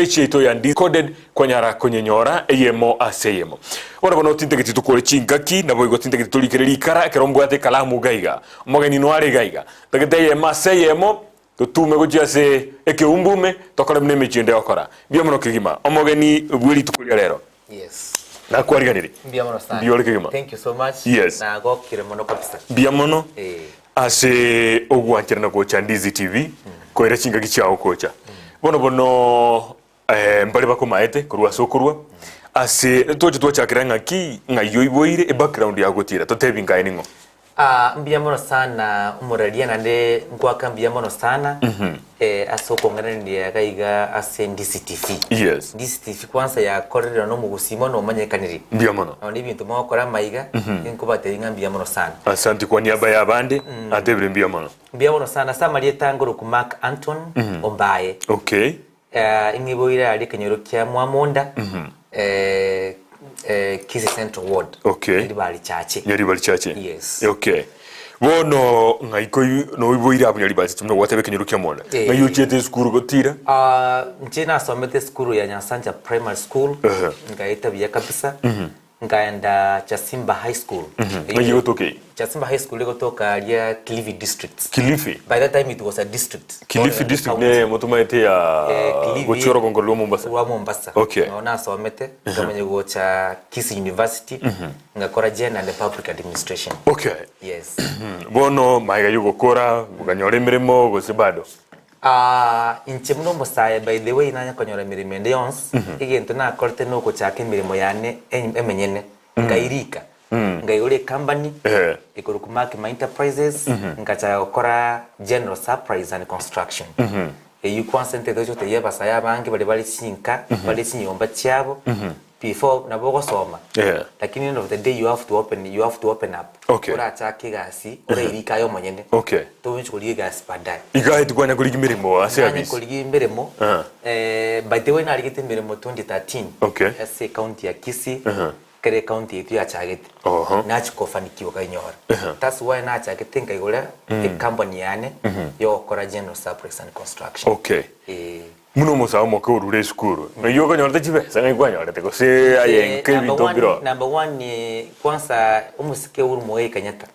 Echiaito ya Decoded kwanyara konyenyora eyemo ase eyemo. Bono bono tintageti tokore chingaki, naboigo tintageti torikere rikara ekero mbwate ekalamu iga iga. Omogeni noare iga iga. Ntagete eyemo ase eyemo, totume gochia ase ekeumbu ime, tokore buna emechie ende egokora. Mbuya mono kegima, omogeni bwe rituko ria rero. Yes. Nakwariganirie. Mbuya mono sana. Mbuya ore kegima. Thank you so much. Yes. Nagokire mono kabisa. Mbuya mono Eh. ase ogwancherana gocha Ndizi TV koira chingaki chiao gocha. Bono bono eh, mbare bakomaete korwa ase okorwa ase toche twachakera ng'aki ng'ai oiboire ebackground yagotira totebi nkaye ning'o. Ah, mbuya mono sana omoraria naende nkwaka mbuya mono sana eh, ase okong'iraneria iga iga ase Ndisi TV. Yes. Ndisi TV kwanza yakorire nomogusii mono omanyekanire. Mbuya mono. Nonya ebinto mogokora amaiga, nkobatebia ng'a mbuya mono sana. Asanti kwa niaba ya abande atebire mbuya mono. Mbuya mono sana ase amarieta ngoroku Mark Anton Ombaye. Okay. Eh, ing'iboire aria ekenyoro kia Mwamonda, eh, eh, Kisii Central Ward, Okay. Nyaribari Chache. Nyaribari Chache. Yes. Okay. Bono ng'ai koi noiboire abwo Nyaribari Chache buna gwateba ekenyoro kia Mwanda. Eh. Ng'ai ochiete esukuru gotira? Ah, inche nasomete esukuru ya Nyansanja Primary School, Ehe. nkaeta buya kabisa. Nkaenda Chasimba High School. Ng'ai egotoka eye? Chasimba High School egotoka aria Kilifi District. Kilifi? By that time it was a district. Kilifi district neye motomaete ya Eh, Kilifi- gochia orogongo rwa Mombasa? Rwa Mombasa. Okay. Nao nasomete, nkamanya gocha Kisii University, ngakora Gender and Public Administration. Okay. Yes. Bono magega yogokora, okanyora emeremo gose bado? Aah inche buna omosae by the way nanye konyora emeremo ende yonsi, egento nakorete nogochaka emeremo yane emenyene, nkairika, nkaigora ecompany Ehe. ekorokwa Makima Enterprises, nkachaka gokora general supplies and construction. Eyio kwanza ntaete gocha gotebia abasae abange baria bare chinka, bare chinyomba chiabo, Before nabo ogosoma Yeah. lakini end of the day you have to open you have to open up Okay. orachake egasi orairike aye omonyene Okay. togochi korigia egasi baadaye Iga tikwanya korigia emeremo ase Nanye abisi. korigia emeremo Ah. eh, by the way narigete emeremo 2013 Okay. ase ecounty ya Kisii Aha. kere ecounty yaito yachagete Oho. nachi kofanikiwa nkainyora Aha. that's why nachagete nkaigora ecompany yane yogokora general supplies and construction Okay. eh. Buna omosae omoke orure esukuru, ng'ai okonyorete chibesa, ng'ai kwanyorete gose aye Eh, nka number ebinto one, mbiroo? number one eh, kwanza omosike Uhuru Muigai Kenyatta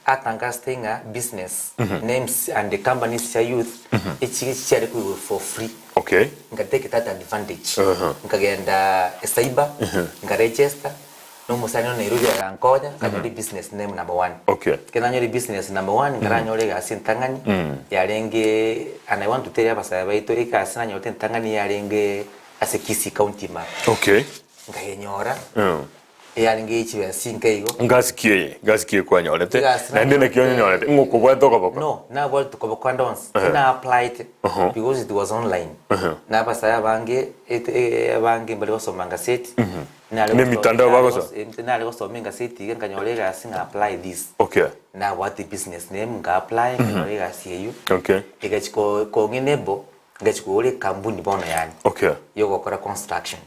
atangasete ng'a business names and the companies chia youth echi chiare koigorwa for free Okay. nka take that advantage Aha. nkagenda ecyber nkaregister Na omosani one Nairobi agankonya, nkanyora ebusiness name number one. Okay. Ekero nanyora ebusiness number one, nkaranyora egasi entang'ani yarenge and I want to tell abasae baito egasi nanyorete entang'ani yarenge ase Kisii county ime aa. Okay. Nkayenyora, eyarenge ye chibesa chinke igo. Ngasi ki eye? Ngasi ki ekwanyorete? Egasi Naende naki onyenyorete? Ng'o okobwate okoboko? No, nabwate okoboko ande onsi. Na applied because it was online. Na abasae abange abange mbare gosoma ngaseti. Nare Nemitandao bagosoma? Nare gosoma engaseti iga nkanyora egasi ng'a apply this. Okay. Nabwate business name nka apply nkanyora egasi eywo. Okay. Egachi ko kong'a enable ngachi kogora ekampuni bono yaani. Okay. Yogokora construction.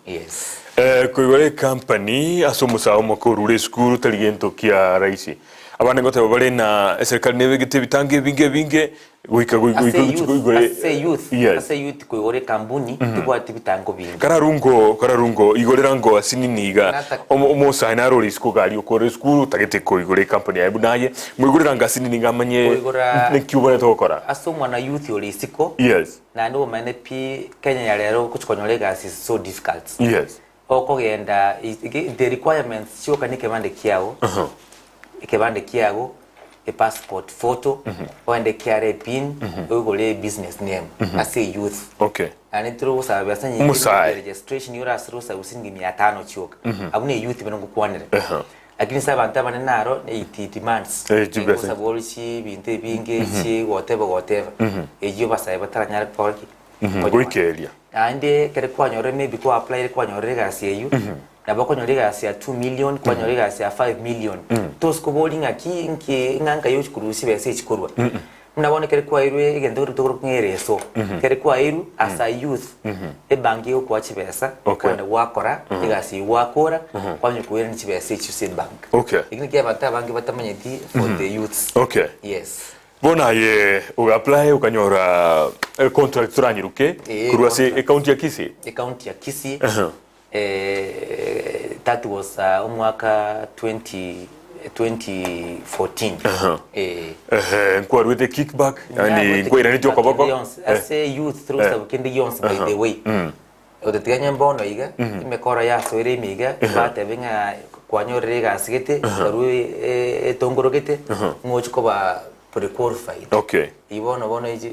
Yes. Eh, koigora ecompany ase omosae omoke orure esukuru tari gento kia rahisi. Abande ngoteba bare na eserikali nebegete ebitango ebinge ebinge Goika goi- Ase goika youth, goigore ase youth, yes. ase youth koigora ekambuni tibwati bitango binge. Kararungo kararungo igorera ngo asinini iga Nata- omo- omosae naro ore isiko gari okore esukuru otagete koigora ecompany yaye buna aye moigorera ngo asinini iga amanye Koigora- naki obwenerete gokora Ase omwana youth ore isiko yes naende omanyete pi Kenya ya rero ogochi konyora egasi is so difficult. yes Okogenda i- the requirements chioka ne ekebande kiago ekebande kiago epassport photo ogende KRA pin oigore ebusiness name ase eyouth Okay. Naende tore gosaba besa nyinge Omosae. registration ore ase rosa siringi mia tano chioka abwo ne eyouth buna ngokwanera Ehe. Lakini ase abanto abanene naro it demands Eh, chibesa. ngosaba ore chibinto ebinge chi whatever whatever eyio basae bataranyare gokora ki Konyora. Goikeria. Naende ekero kwanyorire maybe kwa applyire kwanyorire egasi eyio, nabo okonyora egasi ya 2 million, kwanyora egasi ya 5 million, tosikoboria ng'aki nki ng'a nkai ochi korusia chibesa echi korwa. Buna bono ekero kwairwe egento keria tokoroka ng'a ereso, ekero kwairwe as a youth, ebank egokoa chibesa, Okay. kwagenda gwakora egasi eyio gwakora, kwamanya koirania chibesa echio ase ebank. Okay. Eki nakio abanto abange batamanyeti for the youths. Okay. Yes. Bono aye oga apply okanyora contract toranyeruke Eh, korwa ase contract. ecounty ya Kisii. Ecounty ya Kisii Aha. eh, that was uh, omwaka 20, 2014 Aha. eh, Ehe, nkwarwete kickback yani Nabwate nkwairaneti kickback okoboko. kende yonsi. Ase youth through sabu kende yonsi by the way Ototiganye mbono iga, emekoro yasoire ime iga, batebe ng'a kwanyorire egasi gete, okarua etongoro gete, ng'a ochie koba prequalified. Okay. Eyio bono bono echi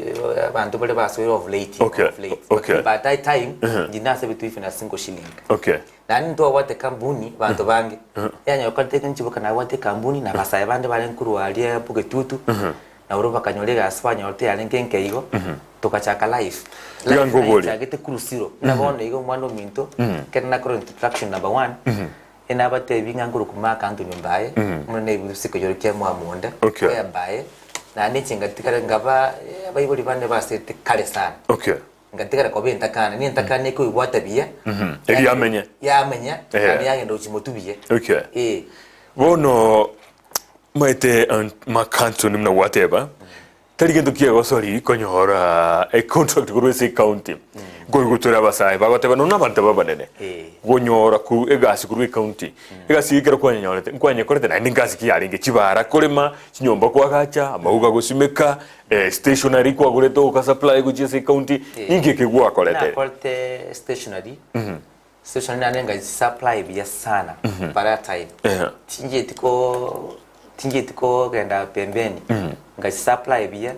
abanto baria basoire of late, Okay, of late. okay. But by that time, ndinasabetwe even a single shilling. Okay. Naende ntwabwate ekampuni, abanto bange, yanyorekanete ng'a inche boka nabwate ekampuni, na abasae bande barenge korwa aria Bogetutu, Nabarobwo bakanyora egasi banyorete yarenge enke igo, togachaka life. Iga Life nkoborie. nachagete korwa zero. Buna bono iga omwana ominto, ekero nakora introduction number one, enabatebi ng'a nkorokwa Mark Anthony Mbaye, buna naibutuse ekenyoro kia Mwamonda, Okay. whereby, naende inche ngatigara nkaba abaibori bane basete kare sana. Okay. Ngatigara koba entakana, na entakana ekoigwata buya, Erio yamenye. yamenya, Eh. naende yagenda gochia motwe buya. Okay. Eh. Bono Maete Mark Antony buna gwateba, tari gento kiegosori konyora econtract korwa ase ecounty. Nkoigwa tore abasae bagoteba nonya abanto aba abanene, Eh. gonyora ku egasi korwa ecounty. Egasi eye ekero kwanyenyorete, nkwanyekorete naende ngasi ki yarenge? Chibara korema, chinyomba koagacha, amauga gosimeka, stationery kwagorete oka supply gochia ase ecounty, ninki eke gwakorete? Nakorete stationery, stationery naende nkachi supply buya sana by that time. Ehe. Tinchieti ko tinchieti kogenda pembeni, nkachi supply buya,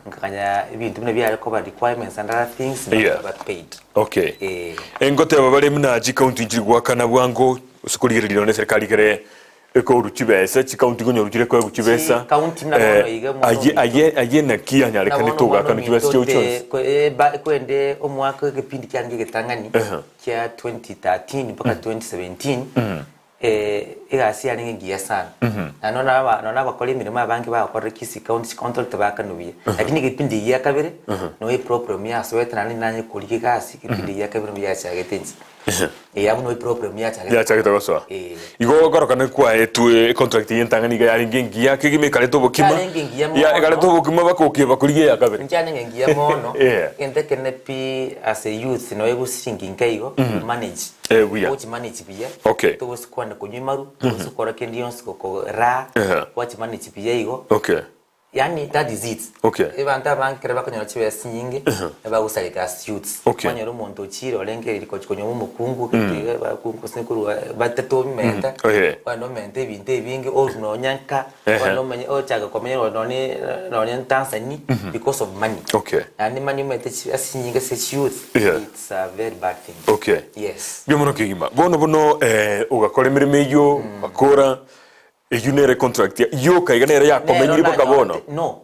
nkakanya ebinto buna biare koba requirements and other things, Yeah. nkaba paid. Okay. Eh. Engoteba bare buna chikaunti nchiri goakana bwango, gose korigereria nonye eserikari ekere Ekoru chibesa, chikaunti konyoru chire koegwa chibesa. Chikaunti buna bono iga omwana aye ominto. aye aye naki Buna anyarekanete bono omwana ogoakana chibesa ominto chiao te chionsi? ko- eh, ba- kwende omwaka egepindi kiange egetang'ani Ehe. kia 2013 mpaka 2017 eh, egasi yarenge engiya sana. Na nonya aba nonya abakora emeremo abange bagokorera Kisii county, chicounty ore tibaakanwa buya. Lakini egepindi gia kabere, noe eproblem yasoete naende nanye korigia egasi, egepindi gia kabere mbuya yachagete inche. Eeh abwo no eproblem yachagete. Yachagete gosoa. Eeh. Igo okorokana kwaetwe econtract eye entang'ani iga yarenge engiya kegima ekareta obokima. Yarenge engiya Ya mono. ekareta obokima mpaka okeba korigia eya kabere. Inche yarenge engiya mono, Eh. egento ekenene pi as a youth nonya gosiringi inke igo, you manage. Eh, buya. Ochi manage buya. Okay. Togosi kwana konywa emaru, togosi kora kende gionsi goko raha, Ehe. gwachi manage buya igo. Okay. Yaani that is it. Okay. Abanto abange ekero bakonyora chibesa chinyinge, ebagosareka as youths. Okay. Kwanyora omonto ochire orengereiri gochi konywa omokungu, abakungu gose korwa batete omenta, Oye. bono omente ebinto ebinge orwe nonya nka, Ehe. bono omanye ochaka komenya nonye nonye Tanzania because of money. Okay. Naende money omanyete chibesa chinyinge ase chiyouth, Yeah. it's a very bad thing. Okay. Yes. Mbuya mono kegima. Bono bono ogakora emeremo eyio, ogakora, Eyio nere contract ya yoka iga nere yakomenyire Nero mpaka bono. nanyorete no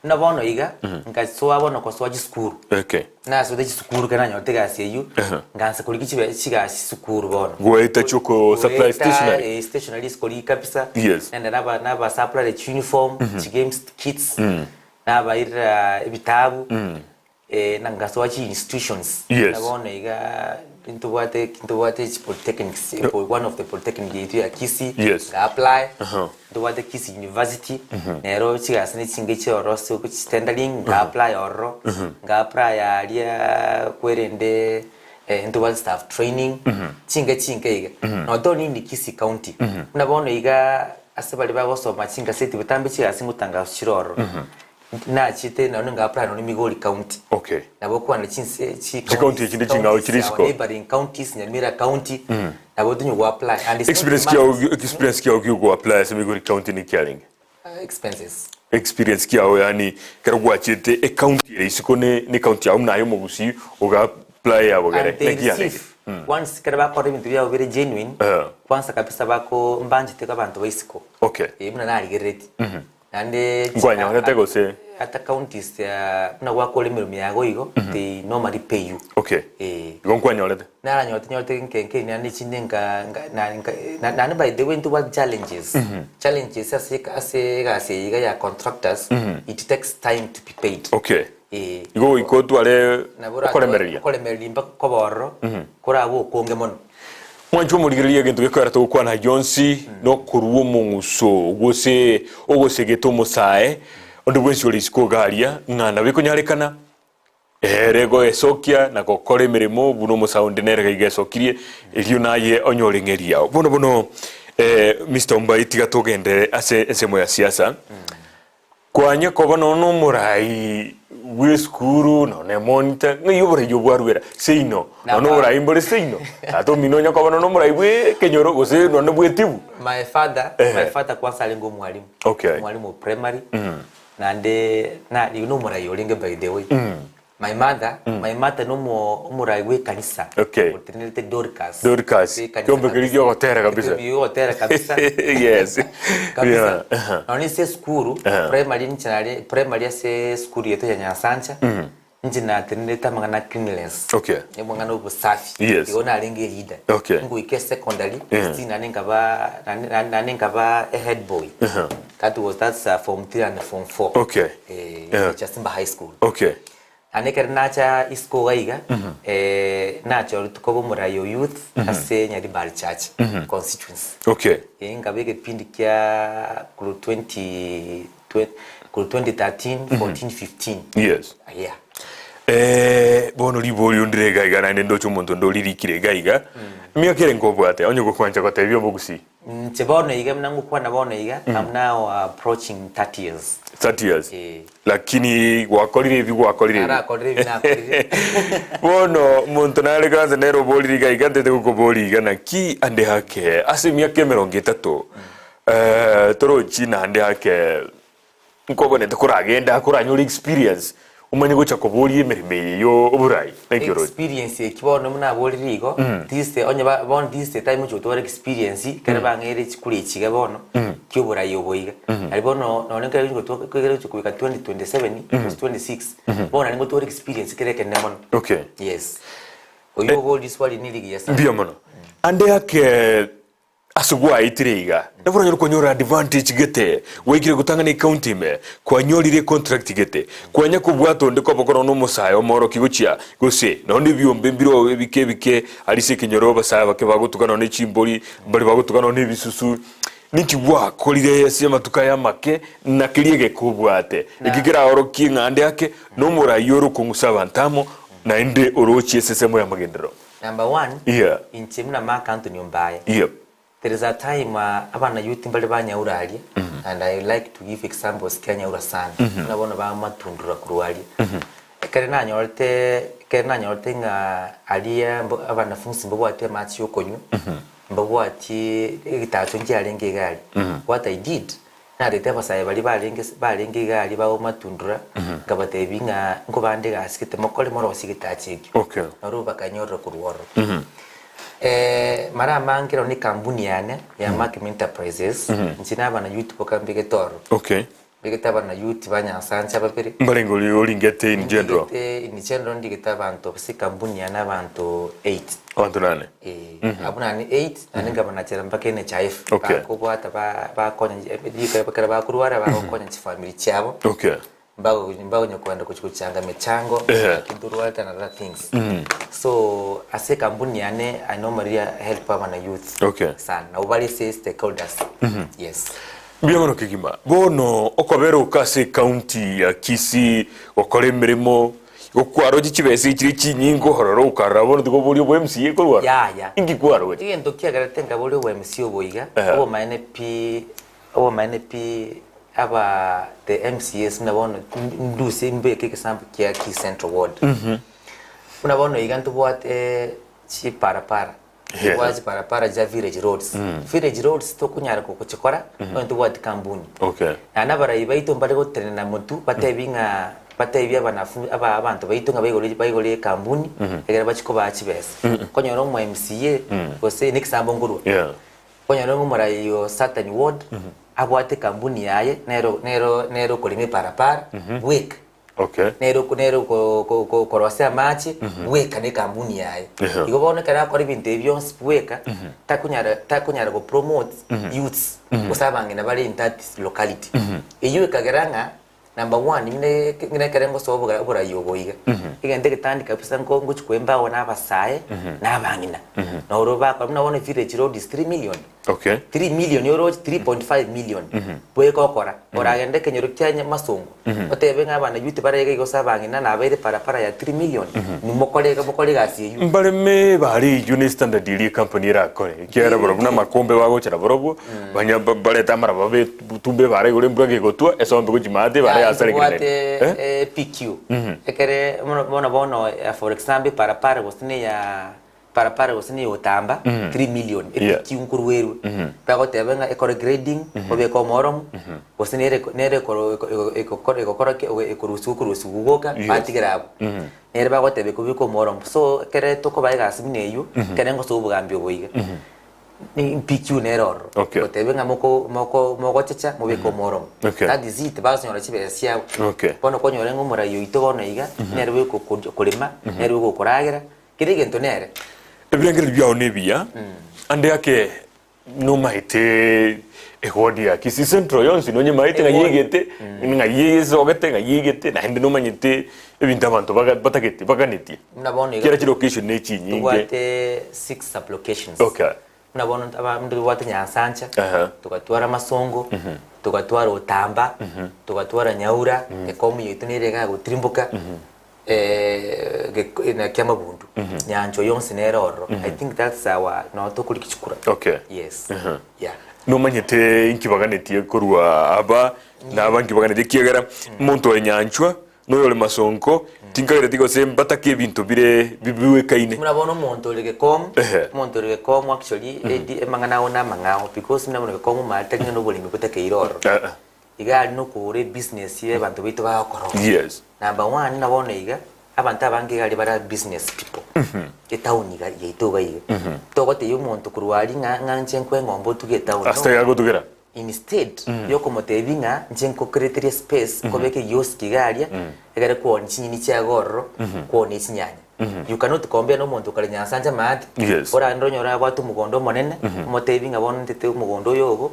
buna bono iga nkasoa bono kosoa chisukuru Okay. nasoete chisukuru ekero nanyorete egasi eyio nkaansa korigia chibe chigasi chisukuru bono Goeta chioko supply Goeta, stationery. eh, stationery sikorigia kabisa Yes. naende naba naba supply chiuniform chigames kits nabairera ebitabu Eh, na ngasoa chi institutions Yes. na bono iga ntobwate ntobwate chi polytechnics eh, po- one of the polytechnic yaito ya Kisii Yes. nga apply Aha. ntobwate Kisii University nero chigasi ne chinge chiororo ase ogochi tendering nga apply ororo nga apply aria kwerende eh, ntobwate staff training chinge chinke iga not only in Kisii county buna bono iga ase baria bagosoma chingaseti botambe chigasi ngotangaso chire ororo Nachete nonye nga apply nonye Migori county. Okay. Nabo okwana chinse chi Chicounty echinde ching'ao chire counties, our isiko. neighboring counties, Nyamira county, nabo tonye go apply and it's not Experience months. kiao experience kiao giogo apply ase Migori county niki arenge? Expenses. Experience kiao yaani ekero gwachete ecounty ere isiko ne ne county yao buna aye omogusii oga apply ya bogere And they naki yarenge? receive once ekero bakora ebinto biabo bire genuine, Eh. kwanza kabisa bako mbanchete abanto ba isiko. Okay. Eh, buna narigereretie. Naende Nkwanyorete gose? Ata counties buna gwakora emeremo yago igo, they normally pay you. Okay. Eh. Igo nkwanyorete? Naranyorete nyorete nke nke naende chinde nka nka na nka naende by the way ntobwate challenges. Challenges ase ase egasi eye iga ya contractors, it takes time to be paid. Okay. Eh. Igo goika otware Nabo oratware okoremereria? okoremereria mpaka koba ororo, korabe okonge mono. Mwanche omorigereria egento gekoera togokwana ayio onsi, nokorua omong'uso gose ogosegeta omosae, Onde bwensi ore isiko iga aria, ng'a nabo ekonyarekana, ere goesokia na gokora emeremo buna omosae onde nere gaiga esokirie, erio naye onyore eng'eria yao. Bono bono Mister Ombai tiga togenderere ase ensemo ya siasa. Kwanya koba nonya nomorai bw'esukuru, nonya emonita, ng'ai oborai obwo bwarwera? Seino, nonya oborai mbore seino, tata omino onya koba nonya omorai bw'ekenyoro gose nonya bw'etibu. My father, my father kwanza arenge omwalimu. Okay. Omwalimu o primary, naende na nomorai orenge by the way. My mother, my mother nomo omorai bw'ekanisa. Okay. Otenenerete Dorcas. Dorcas, Bw'ekanisa kiombe keria kabisa. kiogotera kabisa. Kiombe kiogotera kabisa. Yes. Kabisa. Yeah. Aha. Nonya ase esukuru, Aha. primary ninche nare primary ase esukuru yaito ya Nyansancha, inche natenenerete amang'ana a cleanliness. Okay. Amang'ana a obosafi. Yes. Igo narenge eleader. Okay. Ngoika esecondary, Yeah. still naende nkaba naende naende nkaba a head boy. Aha. That was that's form 3 and form 4. Okay. Eh, Yeah. Chasimba High School. Okay. Naende ekero nacha isiko iga iga, eh, nachorete koba omorai o youth ase Nyaribari Church constituency. Okay. Eh, nkaba egepindi kia korwa 20 twe- korwa 2013, 14, 15. Yes. Yeah. Eh, bono riborio ndire iga iga naende ndoche omonto onde oririkire iga iga. Emiaka ere nkobwate onye gokwancha gotebia omogusii. Inche bono iga buna ngokwana bono iga, I'm now approaching 30 years. 30 years. Eh. Lakini gwakorire ebi gwakorire ebi. Narakorire ebi nakorire. Bono monto nare kwanza nere oborire iga iga ntete gokoboria iga naki ande ake ase emiaka emerongo etato eh, torochi naende ake Nkobonete koragende aa koranyore experience omanye gocha koboria emeremo eye yo oborai. Thank you Lord. Experience eki bono buna aborire igo, this the onye ba bono this the time ochi gotwara experience ekero bang'eire chikura echi iga bono, kia oborai obo iga. Nari bono nonye ekero ochi gotwa ekero ochi goika 2027 gose 26, bono nari ngotwara experience kere ekenene mono. Okay. Yes. Oywo oborie riswali nirigiya sana. Mbuya mono. Ande ake Ase gwaetire iga, nabo oranyore konyora advantage gete, gwaikire gotang'ana ecounty ime, kwanyorire econtract gete, kwanya kobwata onde koba nonya omosae omooroki gochia, gose nonya ebiombe mbire ebike ebike aria ase ekenyoro abasae abake bagotuga nonya chimbori, mbare bagotuga nonya ebisusu. Ninki gwakorire ase amatuko aya amake na keria egeka obwate? Eki keraorokie ng'a ande ake nomorai ore okong'usa abanto amo, naende orochie ase ensemo y'amagenderero. Number one, Yeah. inche buna Mark Anthony Ombaye, Yep. there is a time uh, abana youth mbare banyaura aria and I like to give examples kia nyaura sana buna bono bamatundura korwa aria ekere nanyorete ekere nanyorete ng'a aria mbo abanafunsi mbabwate amache ya okonywa mbabwati egetacho nkiarenge iga aria what I did Narete abasae baria barenge barenge iga aria bagomatundura, nkabatebia ng'a nkobande egasi gete mokore morosie egetacho ekio. Okay. Narwo bakanyorera korwa ororo. Mara amange ero ne ekampuni yane ya Markim Enterprises, inche na abana youth boka mbegete ororo. Okay. Mbegete abana youth ba Nyansancha babere. Mbarenge oria oringete in general. Ndigete in general ndigete abanto ase ekampuni yane abanto eight. Abanto nane. Eh, abwo nane eight, naende nkabanachera mpaka NHIF. Okay. Bakobwata ba- bakonya riko ekero bakorwara bagokonya chifamiri chiabo. Okay. Mbago mbagonya kogenda gochi gochanga emechango, Ehe. lakini torwarete and other things. So ase ekampuni yane I normally help abana youth Okay. sana. Nabo bare ase stakeholders. Yes. Mbuya mono kegima. Bono okobera oka ase ecounty ya Kisii gokora emeremo igo kwaroche chibesa echire chinyinge ororo okarora bono tiga oborie obo MCA korwa aroro. Yaya. Inki kwaroche? Egento kiagerete nkaboria obo MC obo iga, Ehe. obomaene pi obomaene pi aba the MCAs buna bono ndusie mbeke egesample kia Kisii Central Ward. Buna bono iga ntobwate chiparapara Yeah. Tobwate chiparapara chia village roads. Village roads tokonyara gochikora onye tobwati kampuni. Okay. Naende abarai baito mbare gotenena motwe batebi ng'a batebi abanafu aba abanto baito ng'a baigore baigore ekampuni ekero bachia kobaa chibesa. Okonyora omo MCA gose na egesambo nkorwa. Yeah. Okonyora ng'a omorai o certain ward abwate ekampuni yaye nero nero nere okorema eparapara bweka. Okay. Nere oko nere oko ko ko korosia amache, bweka na ekampuni yaye. Ehe. Igo bono ekero akora ebinto ebi bionsi bweka, takonyara takonyara go promote youths gose abang'ina bare in that locality. Eyio ekagera ng'a number one ng'ina ng'ina ekere ngosoa oboga oborai obo iga, egento egetandi kabisa nko ngochi koemba na abasae na abang'ina. Noro bakora buna bono village road is 3 million. Okay. 3 million oroche 3.5 million bweka okora oragende ekenyoro kia Nya- masongo otebe ng'a abana youth bare iga gose abang'ina nabaire parapara ya 3 million nimokore iga mokore egasi eywo. Mbareme bare eywo ne standard eria ecompany erakore ekiagera barobwo na amakombe bagochera barobwo banya barete amaraba babe tumbe ebara igoro embura gegotwa esombe gochia maate ebara Ya, yasarekire ntobwate naende eh? PQ ekere bono bono bono for example eparapara gose ne ya parapara gose ne ya otamba 3 million Yeah. EPQ nkorwerwe bagoteba ng'a ekore grading obeke omoromu gose nere nere ekoro eko egokora ki ekorusiwa okorusiwa goka Yes. batigera abwo nere bagoteba ekobeka omoromu so ekere tokoba egasi buna eywo ekere ngosoa obogambi obo iga PQ nere ororo Okay. gotebe ng'a moko moko mogochecha mobeke omoromo Okay. that is it bagosinyora chibesa chiabo Okay. bono kwanyora ng'a omorai oito bono iga nere bweka okorema nere bweka okoragera kera egento nere. Ebirengererio biao nebiya, ande ake nomaete eward ya Kisii Central yonsi nonyemaete ng'ai eigete, ng'ai esogete, ng'ai eigete, naende nomanyete ebinto abanto baga batagete baganetie. Buna bono iga Kera chilocation ne chinyinge. tobwate six sublocations. Okay. Buna bono aba ntobwate Nyansancha, Aha. togatwara Masongo, togatwara Otamba, togatwara Nyaura, ekomu yaito nere iga gotirimboka, naki amabundu, nyanchwa yonsi nere ororo. I think that's our noo tokorika chikura. Okay. Yes. Yeah. Nomanyete inki baganetie korwa aba na aba nki baganetie ekiagera omonto ore nyanchwa noyore masonko tinkagereti gose mbatake ebinto bire bibuekaine. Buna bono omonto ore gekomu, Ehe. omonto ore gekomu actually edi amang'ana ao na amang'ao because buna bono gekomu omanyete tari ng'a noboremi botakeire ororo. Eh, eh. Iga aria nokogora ebusiness ya abanto baito bagokora ororo. Yes. Number one buna bono iga, abanto abange iga aria bare business people, etown iga yaito iga iga. Togotebia omonto korwa aria ng'a ng'a inche nkwe eng'ombe otuge etown, no. Ase taiga gotugera. Instead yokomotebia ng'a inche nkokereterie space nkobeke egioski iga aria egere kwonia chinyeni chiago ororo kwonia chinyanya. You cannot compare na omonto okare Nyansancha maate Yes. orande onyore abwate omogondo omonene omotebi ng'a bono ntete omogondo oyo obo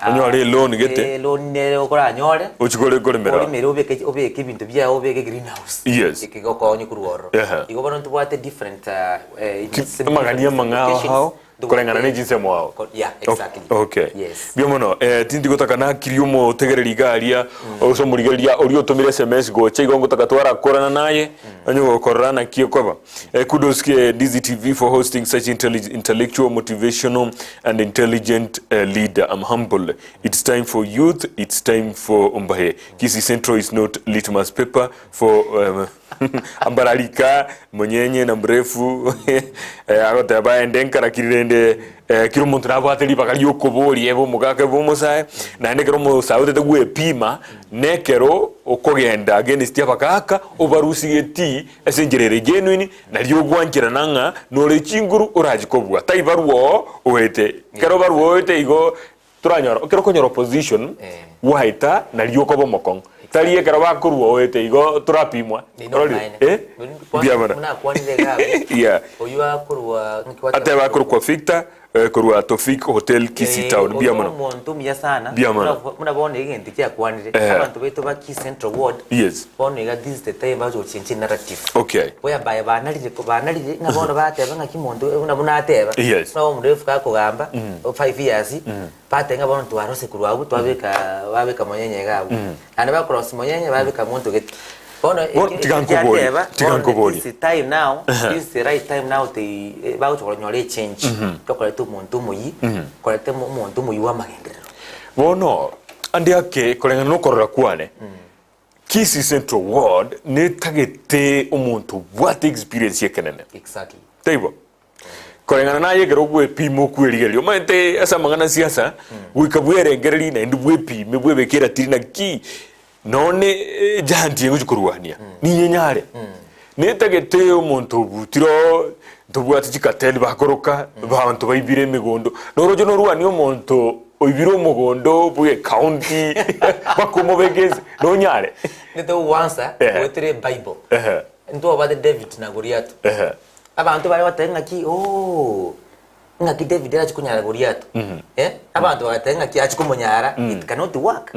Onyore eloan gete. eloan nere okoranyore Ochie kore koremera. orimere obeke obeke ebinto biago obeke greenhouse Yes. ekegokonye korwa ororo. Ehe. Igo bono ntobwate different Ki- amagani amang'ao ao. Koreng'ana ne chinsemo ao. Yeah, exactly. Okay. Yes. Mbuya mono. Eh, tindi gotaka nakirie omotegereri iga aria, gose omorigereria oria otomire SMS gocha igo ngotaka twarakorana naye, onye gokorora naki ekoba. Eh, kudos ke DZTV for hosting such intelli intellectual, motivational and intelligent eh, leader. I'm humble. It's time for youth, it's time for Ombahe. Kisii Central is not litmus paper for um, Ambararika, monyenye na mrefu, agoteba aende nkarakiri rende kera omonto nabwate ribaga riokoboria ebe omogaka ebe omosae, naende ekero omosae otete gwepima, nekero okogenda against abagaka obarusigetii ase enchera ere genuine, nario ogwancherana ng'a nore chinguru orachi kobua, tai barwa oo oete. Ekero barwa oete igo Toranyora, ekero okonyora opposition, gwaeta nario okoba omokong'u. Tari ekero bakorwa oete igo torapimwa. Ororire? Eh? Mbuya mono. Yeah. Ateba akorokwa Victor eh, korwa Tofik Hotel Kisii Town. Mbuya mono. Omonto omuya sana Mbuya mono. buna bono egento kiakwanire Eh. abanto baito ba Kisii Central Ward Yes. bono iga this is the time bagocha gochenchia narrative Okay. whereby banarire banarire ng'a bono bateba ng'aki omonto buna buna ateba Yes. buna omorefu gakogamba 5 years bateba ng'a bono twarose korwa abwo twabeka babeka monyenye iga abwo naende bakorosia monyenye babeka monto gete bono Bono tiga nkoborie, ekiateba tiga bono nkoborie. this is time now this is the right time now they bagocha konyora echange yokoreta omonto omoyia koreta omonto omoyia bwa amagenderero. Bono ande ake koreng'ana nokorora kwane Kisii Central Ward netagete omonto obwate experience ekenene. Exactly. Taibo? Koreng'ana naye ekero ogwepima okwerigereria omanyete ase amang'ana a siasa goika bwerengererie naende bwepime bwebeke eratiri naki nonye egiant egochi korwania ninye nyare. Netagete omonto obutire oo ntobwate chikateli bakoroka abanto baibire emegondo noroche norwanie omonto oibire omogondo bwe ecounty bakomobeka ense nonyare? Nitogwansa Ehe. goetera ebible. Ehe. Ntwabwate David na Goliath. Ehe. Abanto baria bateba ng'aki ooh, ng'aki David arache konyara Goliath. Eh, abanto bagateba ng'aki ache komonyara, it cannot work.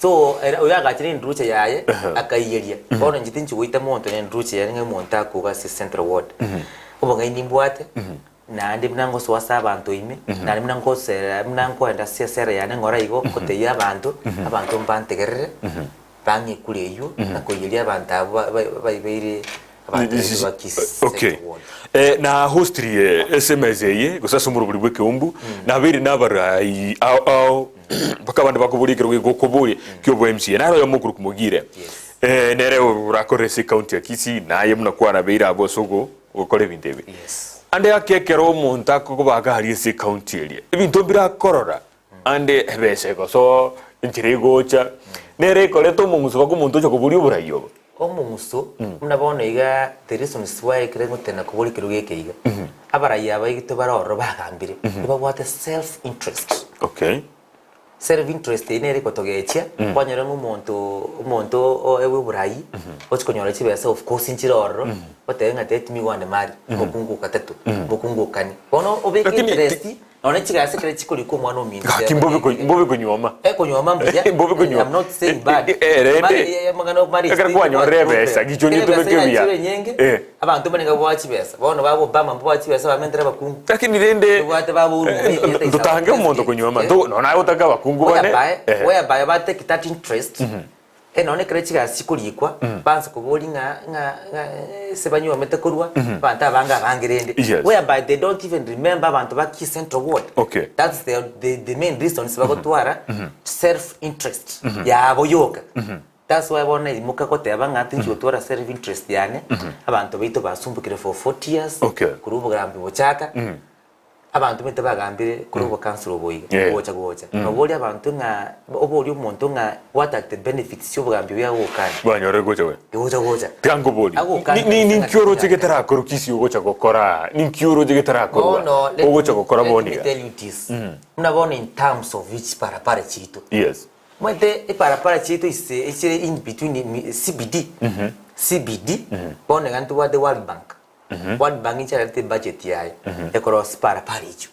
So ere oyo agachire enduche yaye, akaiyeria. Bono inche tinchi goita monto na enduche yaye ng'a omonto akoga ase central ward. Obong'aini mbwate. Naende buna ngosoa ase abanto ime, naende buna ngoserera, buna nkoenda ase esere yane ng'ora igo, ngotebia abanto, abanto mbantegerere, bang'e ekura eywo, na koiyeria abanto abwo ba- ba- baibeire abanto baito ba Kisii Okay. Central Ward. Eh, na hostirie SMS eye gose ase omorobori bw'ekeumbu nabeire nabarai ao ao mpaka abande bakoboria ekero gegokoboria kiobo MCA naro oyomo okorokwa Mogire Yes. eh, nere orakore ase ecounty ya Kisii naye buna kwarabeire abwo ase ogo gokora ebinto ebi Yes. Ande ake ekero omonto akobaga aria ase ecounty eria, ebinto mbirakorora, ande ebesa egosoa, enchera egocha, nere ekoreta omong'uso mpaka omonto ocha koboria oborai obo. Omong'uso, buna bono iga the reasons why ekere ngotenda koboria ekerogo eke iga, abarai aba baito bare ororo bagambire, ebabwate self interest. Okay. Self interest eye nere egotogechia, kwanyora ng'a omonto omonto oegwe oborai, ochia konyora chibesa of course nchire ororo, otebe ng'a let me go and marry, omokungu o gatato, omokungu o kane. Bono obeke Lakini ti- interest, nonye chigasi ekero chikorikwa omwana ominto Gaki teba mbobe ko- ng'a mbobe konyuoma. Ekonyuoma mbuya, Mbobe konyuoma. I'm not saying bad. Eh, eh, rende, Mari- eh, amang'ana o marriage ekero teri kwanyorire problem. ebesa, gichwa Ekero nyetumeke ebesa buya. yachire enyinge, Eh. abanto mbarenge goa chibesa, bono baba Obama mboa chibesa bamentere abakungu. Lakini rende Tobwate baba Uhuru eh, Muigai, eh, ntotange omonto konyuoma Eh. nto- nonya agotaka abakungu bane Whereby, eh. whereby ba take that interest, eh, nonya ekero chigasi chikorikwa, banse koboria ng'a ng'a ng'a ase banyuomete korwa, abanto abange abange rende. Yes. Whereby they don't even remember abanto ba Kisii Central Ward. Okay. That's the, the, the main reasons bagotwara self interest yabo yoka. That's why bono naimoka goteba ng'a tinchi gotwara self interest yane, abanto baito basumbukire for 40 years, Okay. korwa obogambi bochaka, abanto baito bagambire korwa obokansoro obo iga, Yeah. gocha gocha. Noboria abanto ng'a oborie omonto ng'a what are the benefits chia obogambi obo agokana? Bwanyorire gocha gocha. Gocha gocha. Tiga nkoborie, Agokana ni- ni- kabisa ninki oroche ng'a getarakorwa Kisii ogocha gokora? Ninki oroche getarakorwa Bono, let ogocha me- gokora let bono me iga? tell you this. Buna bono in terms of each parapara chiaito. Yes. Omanyete eparapara chiaito ise echire in between mi CBD, CBD, bono iga ntobwate World Bank, World Bank inche yarete ebudget yaye ekorosia chiparapara echio,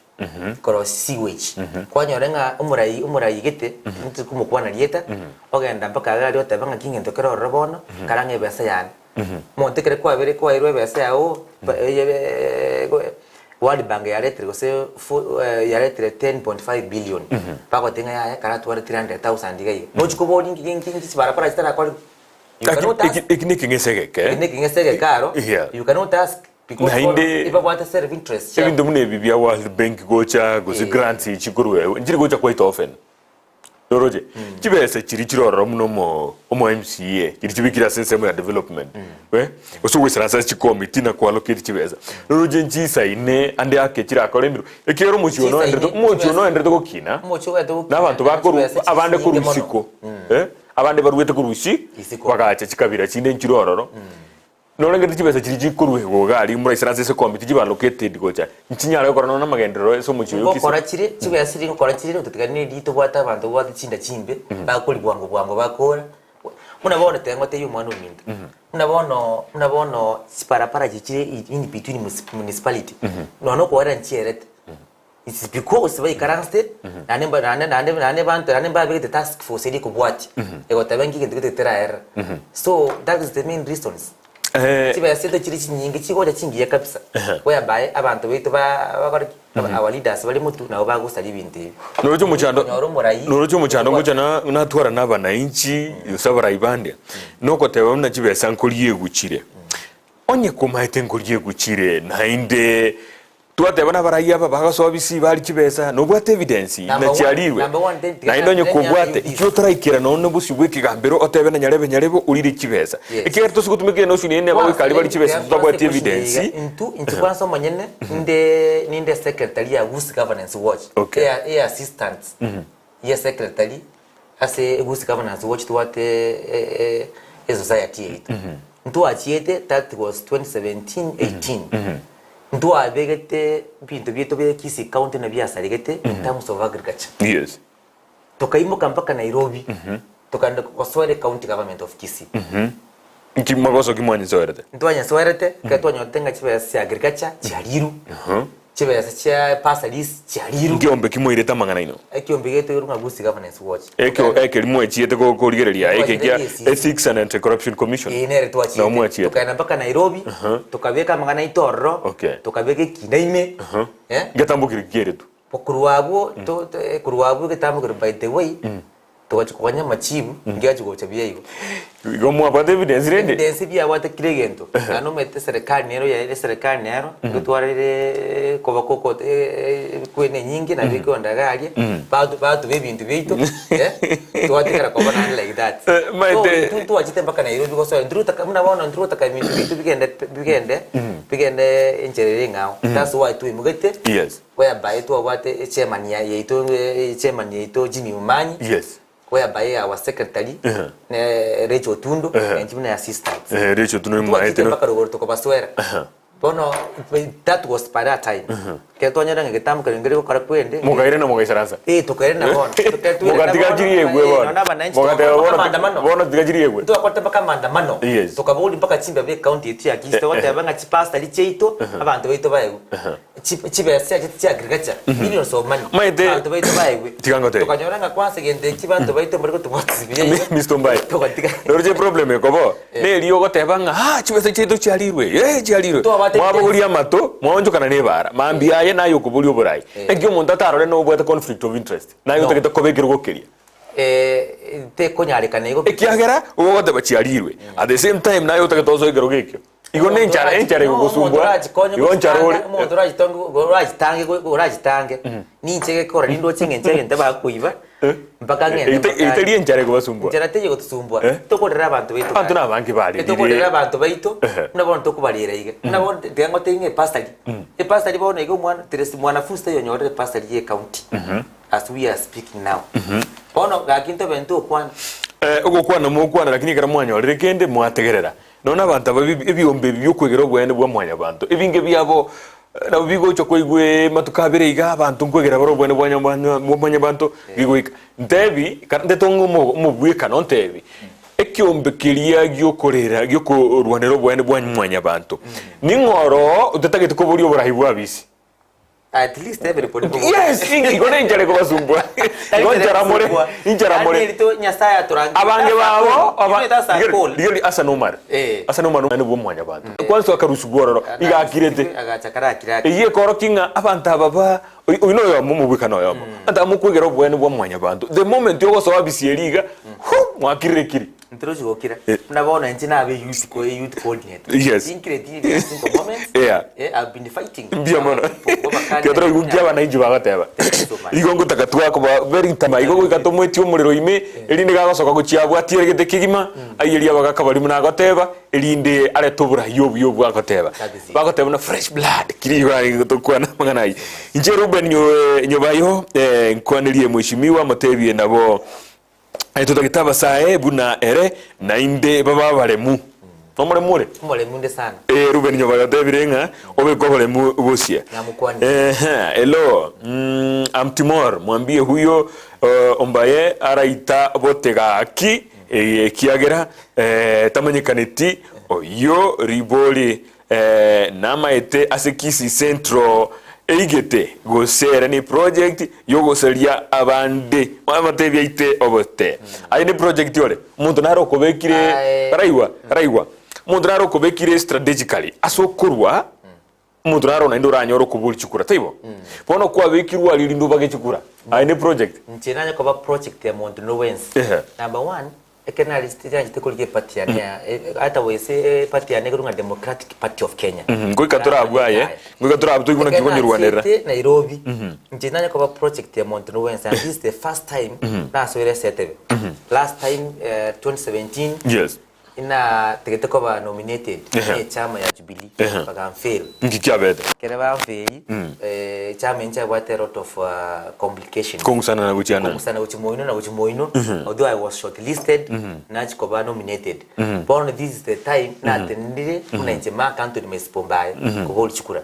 ekorosia sewage. Kwanyora ng'a omorai omorai gete, intwe komokwana rieta, ogenda mpaka iga aria oteba ng'aki ngento kere ororo bono, kara ng'a ebesa yane. Omonto ekere kwabere kwaerwa ebesa yago ba eye World Bank yaretire gose fo yaretire 10.5 billion bagoteba ng'a yaya karatware 300,000 iga iga. Nochi koboria nki nki nki chibarabara chitarakorigwa. You Gaki cannot ask. eki eki na ekeng'ese egeke. Eki na ekeng'ese egeke aro, Yeah. you cannot ask because bono Naende ebabwate self interest chiabo. ebinto buna ebi bia World Bank gocha gose Eh. grants echi korwa nchiri gocha quite often. Noroche? Chibesa chiria chire ororo buna omo omo MCA, chiria chibekire ase ensemo ya development, eh, gose ogoisaransa ase chikomiti na koallocate chibesa. Noroche nchisaine ande ake chirakore emirimo, ekiagera omochie one Chisaine, oenderete omochie one chibesa oenderete gokina, Omochie ogenderete na gokina, abanto na bakorwa chibesa chiri abande chinyinge korwa mono. isiko, eh, abande baruete korwa isi, Isiko. bagacha chikabira chinde nchire ororo. Norengete chibesa chiria chikorwegwa iga aria moraisere ase ekomiti chibe allocated gocha, nchinyare gokora nonya namagenderero ase omochie oyo Kisii. Ngokora chire, chibesa chiria ngokora chire ototigane na eria tobwate abanto babwate chinda chimbe, bakori bwango bwango bakora, buna bono teba ngotebie omwana ominto, buna bono buna bono chiparapara echi chire in between municipality, nonya okoera nchierete. It's because baikaransete naende mba naende naende naende banto naende mbabegete task force eria ekobwatia egoteba nki egento gete getaraerera. So that is the main reasons. Eh, Chibesa eto chire chinyinge chigocha chingiya kabisa whereby abanto baito ba bakore ki our leaders bare motwe nabo bagosaria ebinto ebi. Noroche omochando Konyora omorai noroche omochando ngocha na natwara na abananchi gose abarai bande nogoteba buna chibesa nkoriegwa chire. Onye komaete nkoriegwa chire naende Twateba nabarai aba bagasoa bisi bari chibesa, nobwate evidence Number na one, chiarirwe. number one, then- Naende onye let me ask kobwate you this. ekio otoraikera nonya bosio bw'ekegambero otebe na nyarebe nyarebe orire chibesa. Yes. Ekiagera tose gotumeka enotion eye neba goika aria bari chibesa totabwati evidence. Intu inche kwanza omonyene ninde ninde secretary ya Gusii Governance Watch. Okay. Eya eya assistant ye secretary ase Gusii Governance Watch tobwate e- e- esociety yaito. Ntwachiete that was 2017 18. Ntwabegete ebinto biaito bia Kisii County na biasaregete in terms of agriculture. Yes. Tokaimoka mpaka Nairobi, tokaenda gosoera ecounty government of Kisii. Nki magoso ki mwanyesoerete? Ntwanyesoerete, ekero twanyorete ng'a chibesa chia agriculture chiarirwe. Chibesa chia bursaries chiarirwe. Nkiombe ki moirete amang'ana aino? Ekiombe getoirwe ng'a Gusii Governance Watch. Ekio ekeri mwechiete ko- korigereria eke kia Twachiete Ethics and Anti-Corruption Commission. Eye nere Nao twachiete. mwachiete. Tokaenda mpaka Nairobi, tokabeka amang'ana aito ororo, Okay. tokabeka ekina ime, eh, Ngetambokire kieretu. Korwa abwo to- to- korwa abwo egetambokero by the way, Togochia koganya amachibu, ngiachia gocha buya igo. Igo mwabwate evidence rende? Evidence biabwate kera egento. Naende omanyete eserekari nero yaye eserekari nero, ntotwarire koba koko kwene enyinge nabo ekonda iga aria, batu batuba ebinto biaito, twatigara koba naende like that. Eh, maete- So intwe ntwachete mpaka Nairobi gosoa, ntirotaka buna bono ntirotaka ebinto biaito bigende bigende bigende enchera ere eng'ao. That's why twaimogete. Yes. Whereby twabwate echairman ya yaito echairman yaito Jimmy Momanyi Yes. whereby our secretary Ehe. ne Rachel Otundo Ehe. and buna assistant Eh, Rachel Otundo Twachete nimaete no- mpaka rogoro tukabaswera Ehe. bono that was by that time ekero twanyora ng'a egetambo keria nkeri gokora kwende Mokaire na mogaisaransa. Eh, tokaire na bono Tokaire twire na Mogatiga bono, chiri egwe eh, bono. nonya abananchi Mogateba togakora bono maandamano. bono tiga chiri egwe. Twakorete mpaka maandamano Yes. tokaboria mpaka chimbabe ecounty yetu ya Kisii togoteba ng'a chipasari chiaito abanto baito baegwe Chibesa chiaye chia agriculture, millions of money. Maete- Abanto baito baegwe. Tiga ngotebie. Tokanyora ng'a kwansa egento eki banto baito mbare gotobwatisia buya iga. Mr. Mbae. Togatiga. Noroche problem ekobo neri ogoteba ng'a ah chibesa chiaito chiarirwe eh chiarirwe Twabate mwabogoria amato mwaonchokana na ebara mambia aye naye okoboria oborai naki omonto atarore nobwate conflict of interest naye No. otagete koba ekerogo keria Eh, tekonyarekana igo. ekiagera ogoteba chiarirwe at the same time naye otagete osoe ekerogo ekio Igo nenchara, enchara egogosumbua, igo nchara ore. Omonto orachitonge orachitange orachitange ninche gekora nindoche ng'a enchara egento bakoiba mpaka ng'ende Ete- mpaka Etari enchara ekobasumbua. Enchara teiyo gotosumbua Eh? tokorera abanto baito Abanto nabange barerire. Tokorera abanto baito Ehe. buna bono tokobarera iga buna bono tiga ngotebie ng'a epasari epasari bono iga omwana teresi mwanafunzi taiyo onyorire epasari ya ecounty as we are speaking now bono gaki ntobe ntokwana Eh, ogokwana mokwana lakini ekero mwanyorire kende mwategerera. Nonya nabanto aba ebiombe ebi bi'okwegera oboene bwa mwanyabanto, ebinge biabo nabo bigocha koigwa amatuko abere iga, abanto nkwegera bare oboene bwa mwanyabanto bigoika. Ntebi, ntetonge omobwekano ntebi, ekiombe keria gi'okorera gi'okorwanera oboene bwa mwanyabanto, ning'o oroo otatagete koboria oboraai bw'abisi? At least everybody Yes, igo nenchara ekobasumbua. Igo nchara more, inchara more. Yaani erito Nyasaye atorangerie. Abange babo, aba- That's a call. Rigeri Hassan Omar. Eh. Hassan Omar nomwana bwa mwanyabanto. Kwanza akarusigwa ororo, iga akirete. Agacha karakira ake. Eyio ekorokia ng'a abanto aba ba oyo noyomo omobwekano oyomo. Abanto aba mokwegera oboene bwa mwanyabanto. The moment ogosoa bisieri iga, hu, mwakirire kiri. Ntirochi gokira. Eh. Buna bono inche nabe youth ko youth coordinator. Yes. Tinkireti every single moment. Yeah. Eh, I've been fighting. Mbuya mono. People, Tiga toroigwe nki abananchi bagoteba. Thank you so much. Igo ngotaka twakoba very ntama igo goika tomoetie omorero ime erinde gagosoka gochia abwo atieregete kegima aiyerie abagaka baria buna agoteba erinde arete oboraai obuya obwo agoteba. Kabisa. Bagoteba buna fresh blood kiri igo aye tokwana amang'ana ayio. Inche Reuben Nyobayo nkwanerie mweshimiwa motebie nabo Aye totagete abasae buna ere, naende babe abaremu. Nomoremu ore? Omoremu inde sana. Eh, Ruben Nyobaga otebire ng'a obeke oboremu bosie. Namokwanire. Ehe, hello. Mm, I'm Timor. Mwambie huyo uh, ombaye araita bote gaki eh, ekiagera eh, tamanyekaneti oyo ribori eh, namaete ase Kisii Central Eigete gose ere ne project yogosaria abande amatebia aite obote. Aye ne project ore omonto nare okobekire Aye. raigwa raigwa omonto nare okobekire strategically ase okorwa omonto naro naende oranyore okoboria chikura taibo? Bono kwabekirwe aria rinde obage chikura aye ne project. Inche nanye koba project ya monto no bwensi. Ehe. Number one, Ekero naranchete korigia eparty yane ya ata gose eparty yane ekorwa ng'a Democratic Party of Kenya. Ngoika torabwo aye, ngoika torabwo toigwe naki Ekero okonyerwanerera. nachiete Nairobi, inche nanye koba project ya monto nobwensi and this is the first time nasoire ase etebe. Last time 2017 Yes. inategete koba nominated Ehe. ne echama ya Jubilee Ehe. bakamfail. Nki kiabete? Ekero bamfail, echama enche yabwate a lot of complications. Kong'usana na gochiana. Kong'usana gochia moino na gochia moino, although I was shortlisted, nachia koba nominated. Bono this is the time natenenire buna inche Mark Anthony Mesipo Mbaye koboria chikura.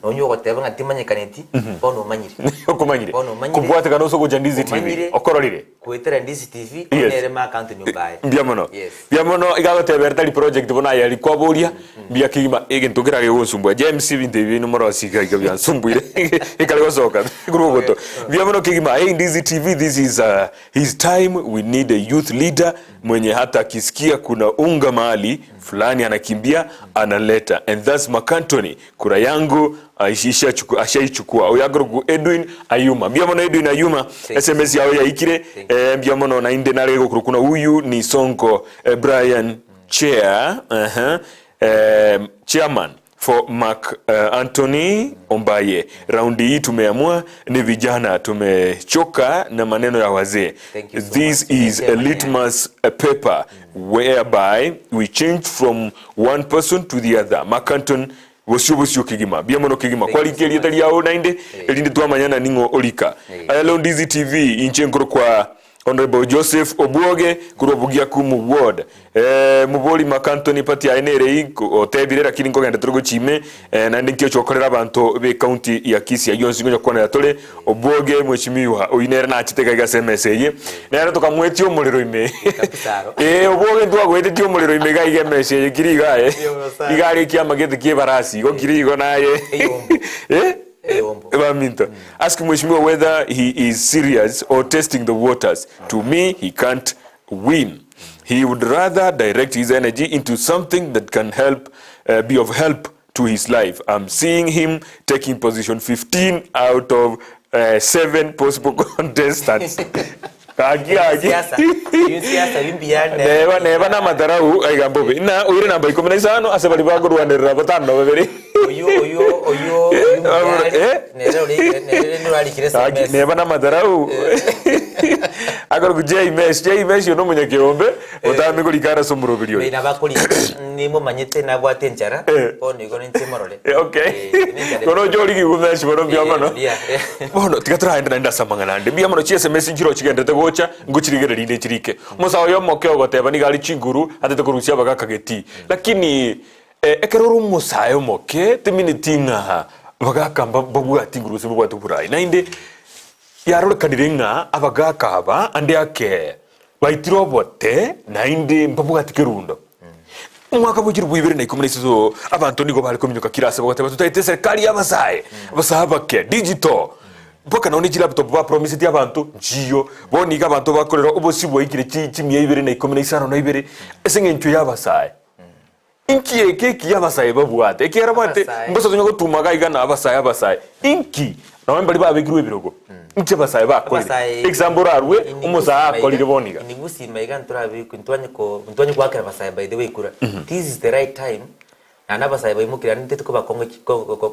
Nonya ogoteba ng'a timanyekaneti, bono omanyire. Okomanyire. Bono omanyire. Kobwatekana ase ogocha Ndizi TV. Omanyire. Okororire. Goetera Ndizi TV, Yes. nere Mark Anthony Mbaye. Mbuya mono. Yes. Mbuya mono iga. goteba ere tari project bono aye aria kwaboria mbuya kegima egento kera gegonsumbua James ebinto ebi biaino morosie iga iga biansumbuire ekare gosoka korwa ogoto. Mbuya mono kegima hey Ndizi TV this is his time we need a youth leader mwenye hata akisikia kuna unga mahali fulani anakimbia analeta and that's Mark-Antony Kura yangu ashaichukua. Oyo akorokwa Edwin Ayuma. Mbuya mono Edwin Ayuma. SMS yao yaikire. Eh, mbuya mono nainde nare gokorokwa na huyu ni Sonko eh, Brian Chair, uh -huh, eh, chairman for Mark Anthony Ombaye. Raundi hii tumeamua ni vijana, tumechoka na maneno ya wazee. Thank you so This much. is a Chairman, yeah. litmus paper whereby we change from one person to the other. Mark Anthony Bosio bosio kegima, mbuya mono kegima. Thank you Kwarika so erieta much. riao naende, erinde twamanyana ning'o orika. Aya Londizi TV, inche nkorokwa Honorable Joseph Obwoge korwa Bugiakumu Ward. Eh, mobori Mark Anthony party aye nere ii, otebire lakini nkogenda tore gochia ime, eh, naende nki ocha gokorera abanto be county ya Kisii ayio onsi ngocha gokwanera tore. Obwoge mheshimiwa, oyio nere nachete iga iga ase emesa eye, nere tokamwetia omorero ime. Kabisa aro. Ee, obwoge ntwagoetetie omorero ime iga iga emesa eye kiri iga aye. Mbuya mono sana. Iga are ekiama gete kia ebarasi, igo kiri igo naye. Eyombo. Eh? Eyombo. Baminto. Ask mheshimiwa whether he is serious or testing the waters. To me, he can't win. He would rather direct his energy into something that can help uh, be of help to his life. I'm seeing him taking position 15 out of 7 possible contestants. Gaki gaki. Siasa. Iyo siasa bimbiyane. Neba neba namatarau aiga mbobe. Ina oire namba ikomi na isano ase baria bakorwanerera batano na babere. Oyo oyo oyo oyo muyare. Eh? Nere ore nere nurarikire Gaki SMS. neba namatarau. Akoroku J Mesh, J Mesh oyo nomonyakeombe otame korika ase omoroberi oyo. Buna bakorika nimomanyete nabwate enchara Eh. bono igo ninche morore. Eh, okay. Eh, nenchara Bono oche origigwe mesh bono mbuya Eh, mono. yeah, yeah. Bono tiga toraende naende ase amang'ana ande. Mbuya mono chi SMS nchire ochigenderete gocha, ngochirigereria inde chirike. Omosae oyo omoke ogoteba nigo are chinguru, atete korusia abagaka getii. Lakini eh, ekero ore omosae omoke, temineti ng'a abagaka mba mbabwati nguru gose mbabwate oborai. Naende Yarorekanire ng'a abagaaka aba ande ake baitire obote, naende mbabwati kerundo. Omwaka bwa chilifu ibere na ikomi na isato abanto nigo bare kominyoka kera ase bagoteba totaete eserekari y'abasae, abasae abake, digital, mpaka nonye ne chilaptop bapromiseti abanto nchiyo. Bono iga abanto bakorera obosio bwaikire chi chimia ibere na ikomi na isano na ibere ase eng'encho y'abasae. Inki eke ekiya abasae babwate? Ekiagera bwate Abasae. mbosa tonya gotuma iga iga na abasae abasae. Inki? Nonye mbaria babekirwe ebirogo. Inki abasae bakorire? Abasae Example orarue omosae akorire bono iga. Inigusima iga ntorabe ntwanye ko ntwanye goakera abasae by the way kura. This is the right time naende abasae baimokire naende ntete koba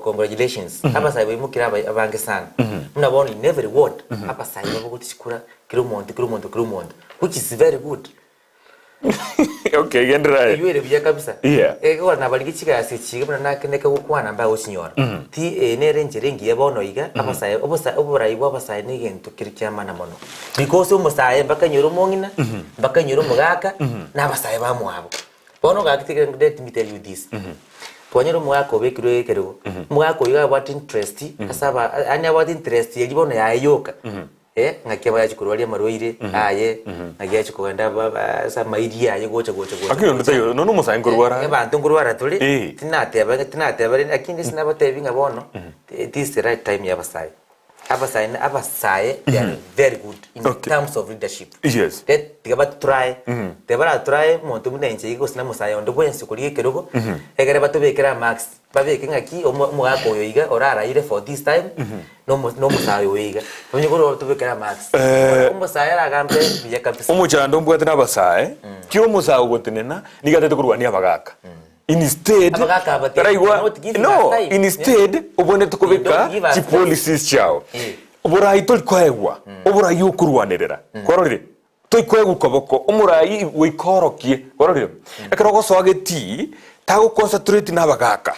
congratulations. Abasae baimokire aba abange sana. Buna bono in every ward abasae babogotie chikura kera omonto kera omonto kera omonto which is very good. Okay, genderera aye. Eywo ere buya kabisa. Yeah. Ekero nabarigi chigasi echi iga buna nakeneke gokwana mbagochinyora. Ti eye nere enchera engiya bono iga, abasae obosa oborai bwa abasae na egento kere kia maana mono. Because omosae mpaka enyore omong'ina, mpaka enyore omogaka, na abasae bamwabo. Bono gaki tiga let me tell you this, twanyora omogaka obekirwe ekerogo, omogaka oyio iga abwate interest ase aba yaani abwate interest eria bono yaye yoka. Eh, ng'aki abayachi korwaria amarwaire aye, ng'aki achi kogenda ba- ba- ase amairi aye gocha gocha gocha. Lakini onde taiyo, nonya omosae nkorwara are. Abanto nkorwara tore, Eh. tinateba tinateba rende lakini ase nabatebi ng'a bono, this is the right time ya abasae. Abasae na abasae they are very good in Okay. terms of leadership. Yes. Let tiga batotry, tiga baratry omonto buna inche iga gose na omosae onde bwensi okorigia ekerogo, egere batobekere amarks. Babeke ng'aki omogaka oyo iga oraraire for this time nomosae oyo iga. Onye korwa tobekere amarks. Omosae aragambe buya kabisa. Omochando mbwate nabasae, kera omosae ogotenena nigo atete korwania abagaka. Instead, Abagaka aba they taraigwa cannot give no, us time. instead obwenerete They don't kobeka give us chi policies chiao. Eh. Oborai tori koegwa, oborai okorwanerera. Kwarorire? Toikoegwa koboko, omorai goika orokie. Kwarorire? Ekero ogosoa getii, tago concentrate na abagaka.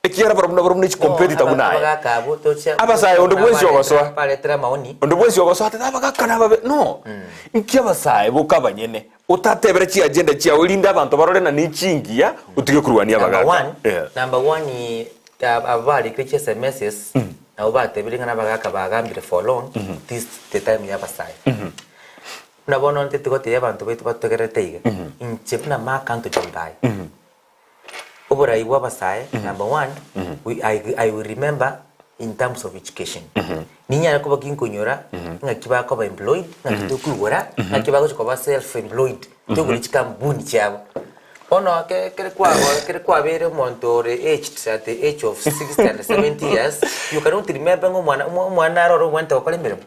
Ekiagera barabwo nabarabwo ne chicompetitor buna aye. Abagaka abwo tochia Abasae onde bwensi ogosoa. baretera amaoni. Onde bwensi ogosoa atebe abagaka nababe. No. Inki abasae boka abanyene otatebera chiagenda chiao erinde abanto barore ng'a nechingiya otige korwania Number abagaka. one, Yeah. number one aba barikire chi SMSs nabo batebire ng'a nabagaka bagambire for long this the time ya abasae. Buna bono ntete gotebia abanto baito batogererete iga, inche buna Mark Anthony Mbae, oborai bwa abasae, number one, we, I, I will remember in terms of education. Ninyare koba ginkonyora ng'aki bakoba employed, ng'aki tokoigora, ng'aki bagochia koba self employed, toigore chikampuni chiabo. Bono ke kere kwabo kere kwabeire omonto ore aged at the age of 60 and 70 years, you cannot remember ng'a omwana omwana aroro obwenerete gokora emeremo.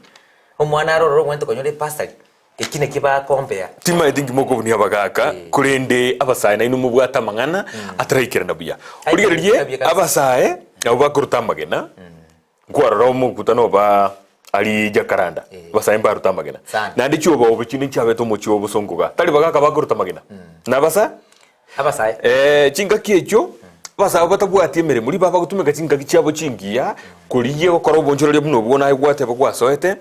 Omwana aroro ogwenerete konyora ebasari, eki nakio bakombea. Timaeti nki mokobunia abagaaka, korende abasae nainwe mobwate amang'ana ataraikerana buya. Origererie abasae nabo bakoruta amagena, nkwarora omokutano oba aria Jacaranda, abasae mbaruta amagena. Sana. Naende chiobaobe chinde nchiabete omochie o bosongo igaa, tari bagaaka bakoruta amagena, nabasae. Abasae. Eh, chingaki echio abasae batabwati emeremo riba bagotumeka chingaki chiabo chingiya korigia gokora obonchoreria buna obwo naye gwateba gwasoete,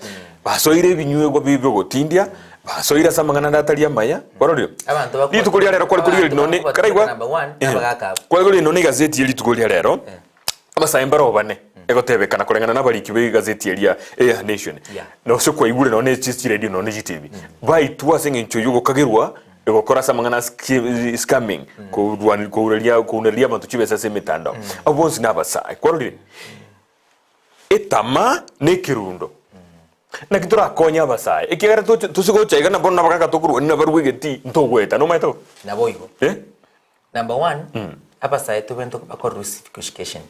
basoire ebinywegwa bibe biogotindia, basoire ase amang'ana ande atari amaya, kwarorire? Abanto bakwa- Rituko ria rero kware korigereria abanto nonye bakobatumeka karaigwa number one, abagaka abwo. kware korigereria nonye egazeti ye rituko ria rero, abasae mbaro bane egotebekana koreng'ana na abariki be egazeti eria eya Nation, Yeah. nose kwaigure nonye ne chiredio nonye chitibi, baitwa ase eng'encho yogokagerwa Egokora ase amang'ana a scamming, korwania koureria kounereria abanto chibesa ase emetandao. Abwo bonsi nabasae. Kwarorire? Etama na ekerundo. Naki torakonye abasae? Ekiagera toche tose gocha iga na bono nabagaka tokorwania nabarwe egetii ntogoeta nomanyete bo? Naboigo. Eh? Number one, abasae tobwenerete bakorerwe civic education.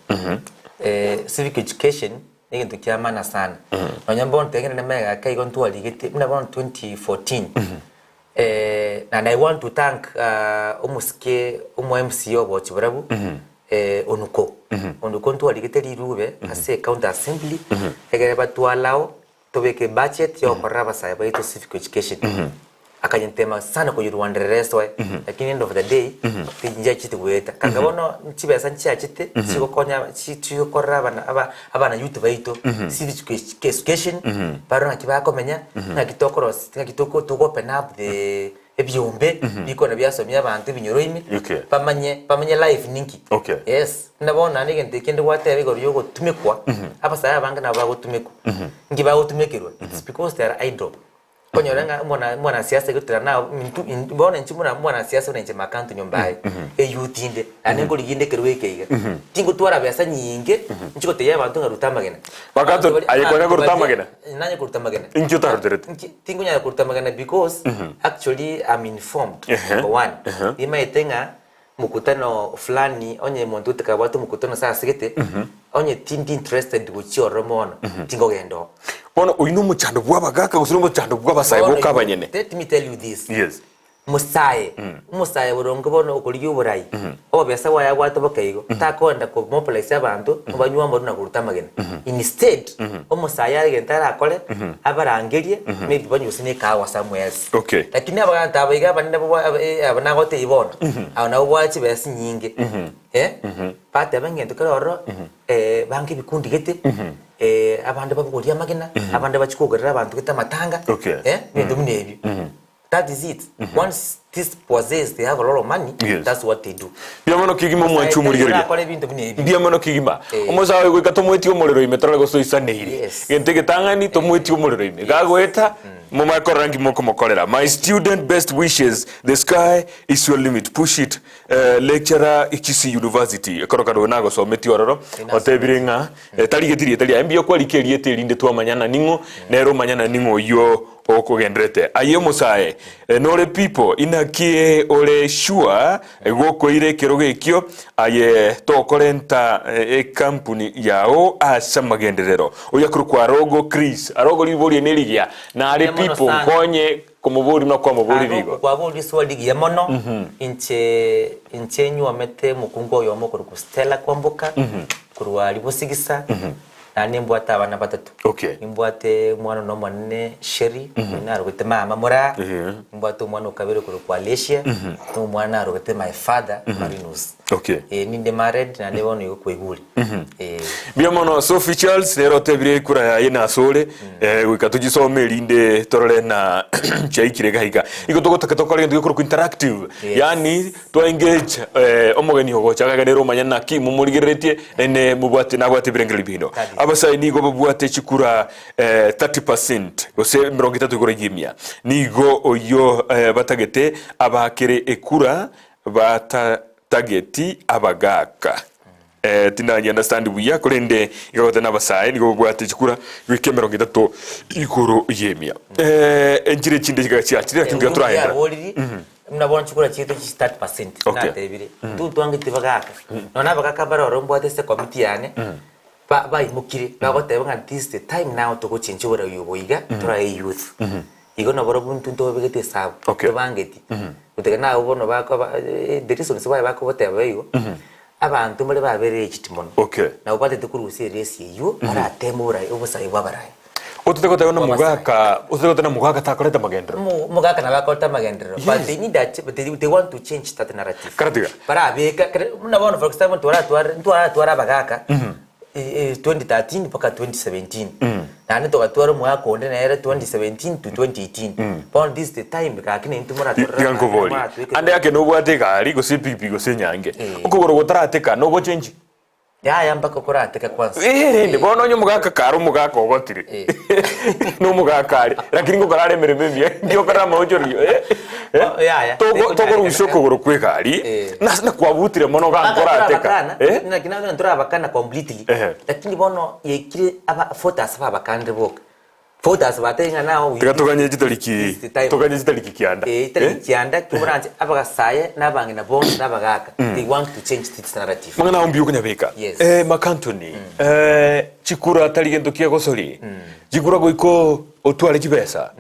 Civic education na egento kia maana sana. Nonya bono teng'enene magega ake igo ntwarigete buna bono 2014, and I want to thank omosike omo MCA obochie barabwo, Onuko. Onuko ntwarigete rirube ase ecounty assembly, egere batwalao tobeke ebudget ya gokorera abasae baito civic education. Akanyetema sana koyerwanderera esoe, lakini end of the day, tinchiachete goeta. Kanga bono chibesa nchiachete chigokonya chi chigokorera abana aba abana youth baito civic education, barore ng'aki bakomenya, ng'aki tokorosia ng'aki toko togo open up the ebiombe bikona biasomia abanto ebinyoro ime, Okay. bamanye bamanye life ninki. Okay. Yes, buna bono naende egento ekende gwateba igoro ya ogotumekwa, abasae abange nabo bagotumekwa. Nki bagotumekerwa? It's because they are idle. Okonyora ng'a omwana omwanasiasa egotera na intwe in bono inche buna omwanasiasa buna inche Mark Anthony Ombaye, eyouth inde, naende nkorigia inde ekerogo eke iga, tingotwara besa nyinge, nchi gotebia abanto ng'a ruta amagena. Mark Abanto Anthony, baria aye kwanya abanto koruta baria amagena? nanye koruta amagena. Inki otaruterete? Nki tingonyara koruta amagena because actually I'm informed, number one, nimaete ng'a mokutano fulani onye omonto otakabwate omokutano ase asegete, onye tindi interested gochia ororo mono, tingogenda oo. Bono oyio nomochando bw'abagaka gose nomochando bw'abasae Bono boka igo, abanyene? let me tell you this, Yes. Mosae, omosae boronge bono okorigia oborai, obobesa bwaye abwate boke igo, takoenda ko mobilize abanto banywe amarwa na koruta amagena. Instead, omosae are egento arakore, abarangerie, maybe banywe gose na ekahawa somewhere else. Okay. Lakini abanto aba iga abanene bwa aba nagotebia bono, aba nabo bware chibesa chinyinge, eh, bateba ng'a egento kere ororo, bange ebikundi gete, abande babogorie amagena, abande bachie kogerera abanto gete amatanga, Okay. ebinto buna ebio. That is it. Once this possessed they have a lot of money, Yes. that's what they do. Mbuya mono kegima omwanchi omorigereria. Orakore ebinto buna ebi. Mbuya mono kegima. Eh. Omosae oyo goika tomoetie omorero ime torore gose oisaneire. Yes. Gento egetang'ani tomoetie omorero ime. Gagoeta momanye korora nki mokomokorera. My student best wishes the sky is your limit push it eh, lecturer Kisii University ekero kare oyo nagosometie ororo otebire ng'a eh, tarigeti rieta riaye mbuya kwarika erieta erinde twamanyana ning'o nere omanyana ning'o oyio Okogenderete aye omosae, nore people, inaki ore sure gokoira ekerogo ekio aye tokorenta ekampuni yao ase amagenderero. Oyo akorokwa Arogo Chris. Arogo riborio nerigiya nare Mbuya mono people sana. nkonye komobori buna kwamobori Arogo rigo. kwaboria riswali rigiya mono, inche inche nywomete omokungu oyomo okorokwa Stella Kwamboka, korwa aria Bosigisa, Naende nimbwate abana batato. Okay. Nimbwate omwana one omonene Sherry, oyio narogete mama moraa, Ehe. nimbwate omwana o kabere okorokwa Alicia, na omwana narogete my father Marinus. Okay. Eh, ninde married naende bono igo kwaigure. Eh. Mbuya mono Sophie Charles nere otebire ekura yaye nasore eh, goika tochisome erinde torore na chiaikire iga iga. Igo togotaka tokore egento gekorokwa interactive Yes. yaani twa engage eh, omogeni ogocha iga iga nere omanye naki momorigereretie naende mobwate nabwate ebirengererio biaino. Kabisa. Abasae nigo babwate chikura eh, 30% gose emerongo etato igoro y'emia nigo oyio eh, batagete abakere ekura batatageti abagaka. Eh, tindanyi understand buya korende iga goteba nabasae nigo babwate chikura goika emerongo etato igoro y'emia. Eh, enchire chinde chiga chiachire lakini tiga turaendera. Yaboriri muna bono chikura chiaito chi 30% Okay. natebire ntutwangeti bagaka nonya abagaka mbare ororo mbwate ase ekomiti yane ba baimokire bagoteba ng'a this is the time now togochenchia oborai obo iga torae youth Igo nabarabwo intwe ntobabegete esabu, Okay. tobangeti. Gotega nabo bono bakoba eh, the reasons why bakoboteba igo, abanto mbare babere aged mono. Okay. Nabo batete korusia eresi eywo, barateme oborai obosae bwa abarai. Otete goteba na Bw'abasae. omogaka, otete goteba na omogaka takorete amagenderero. Omo- Omogaka nabo akorete amagenderero, but Yes. they need a ch- they, they want to change that narrative. Karatiga. Barabeka, kere buna bono for example ntwaratware ntwaratware abagaka, 2013 mpaka 2017 naende togatwara omwaka onde nere 2017 to 2018 bono this is the time gaki naintwe moratorore Tiga nkoborie, moratweke ande ake nobwate egari gose epikipiki gose enyange, Eh. okogoro gotarateka nogochenji? Yaya mpaka okorateka kwanza Eh, rende Eh. bono onye omogaka kare omogaka ogotire Eh. na omogaka are lakini ngokora are emeremo emiya ndiokora amaochorio eh, eh. Oh, yaya. Togo- tokorusia okogoro kwa egari Eh. nase nakwabutire mono Mpaka gankorateka turabakana, eh. naki nagana ntorabakana completely Ehe. lakini bono yaikire aba voters babakandire boka voters batebire ng'a now we Tiga toganye chitariki This the time. toganye chitariki kianda Eh, Eh? chitariki kianda kiboranche abagasaye nabang'ina bonsi nabagaka they want to change this narrative Mang'ana ao mbuya okonyabeka Yes. eh, Makantoni eh, chikura tari gento kia gosori chikura goika otware chibesa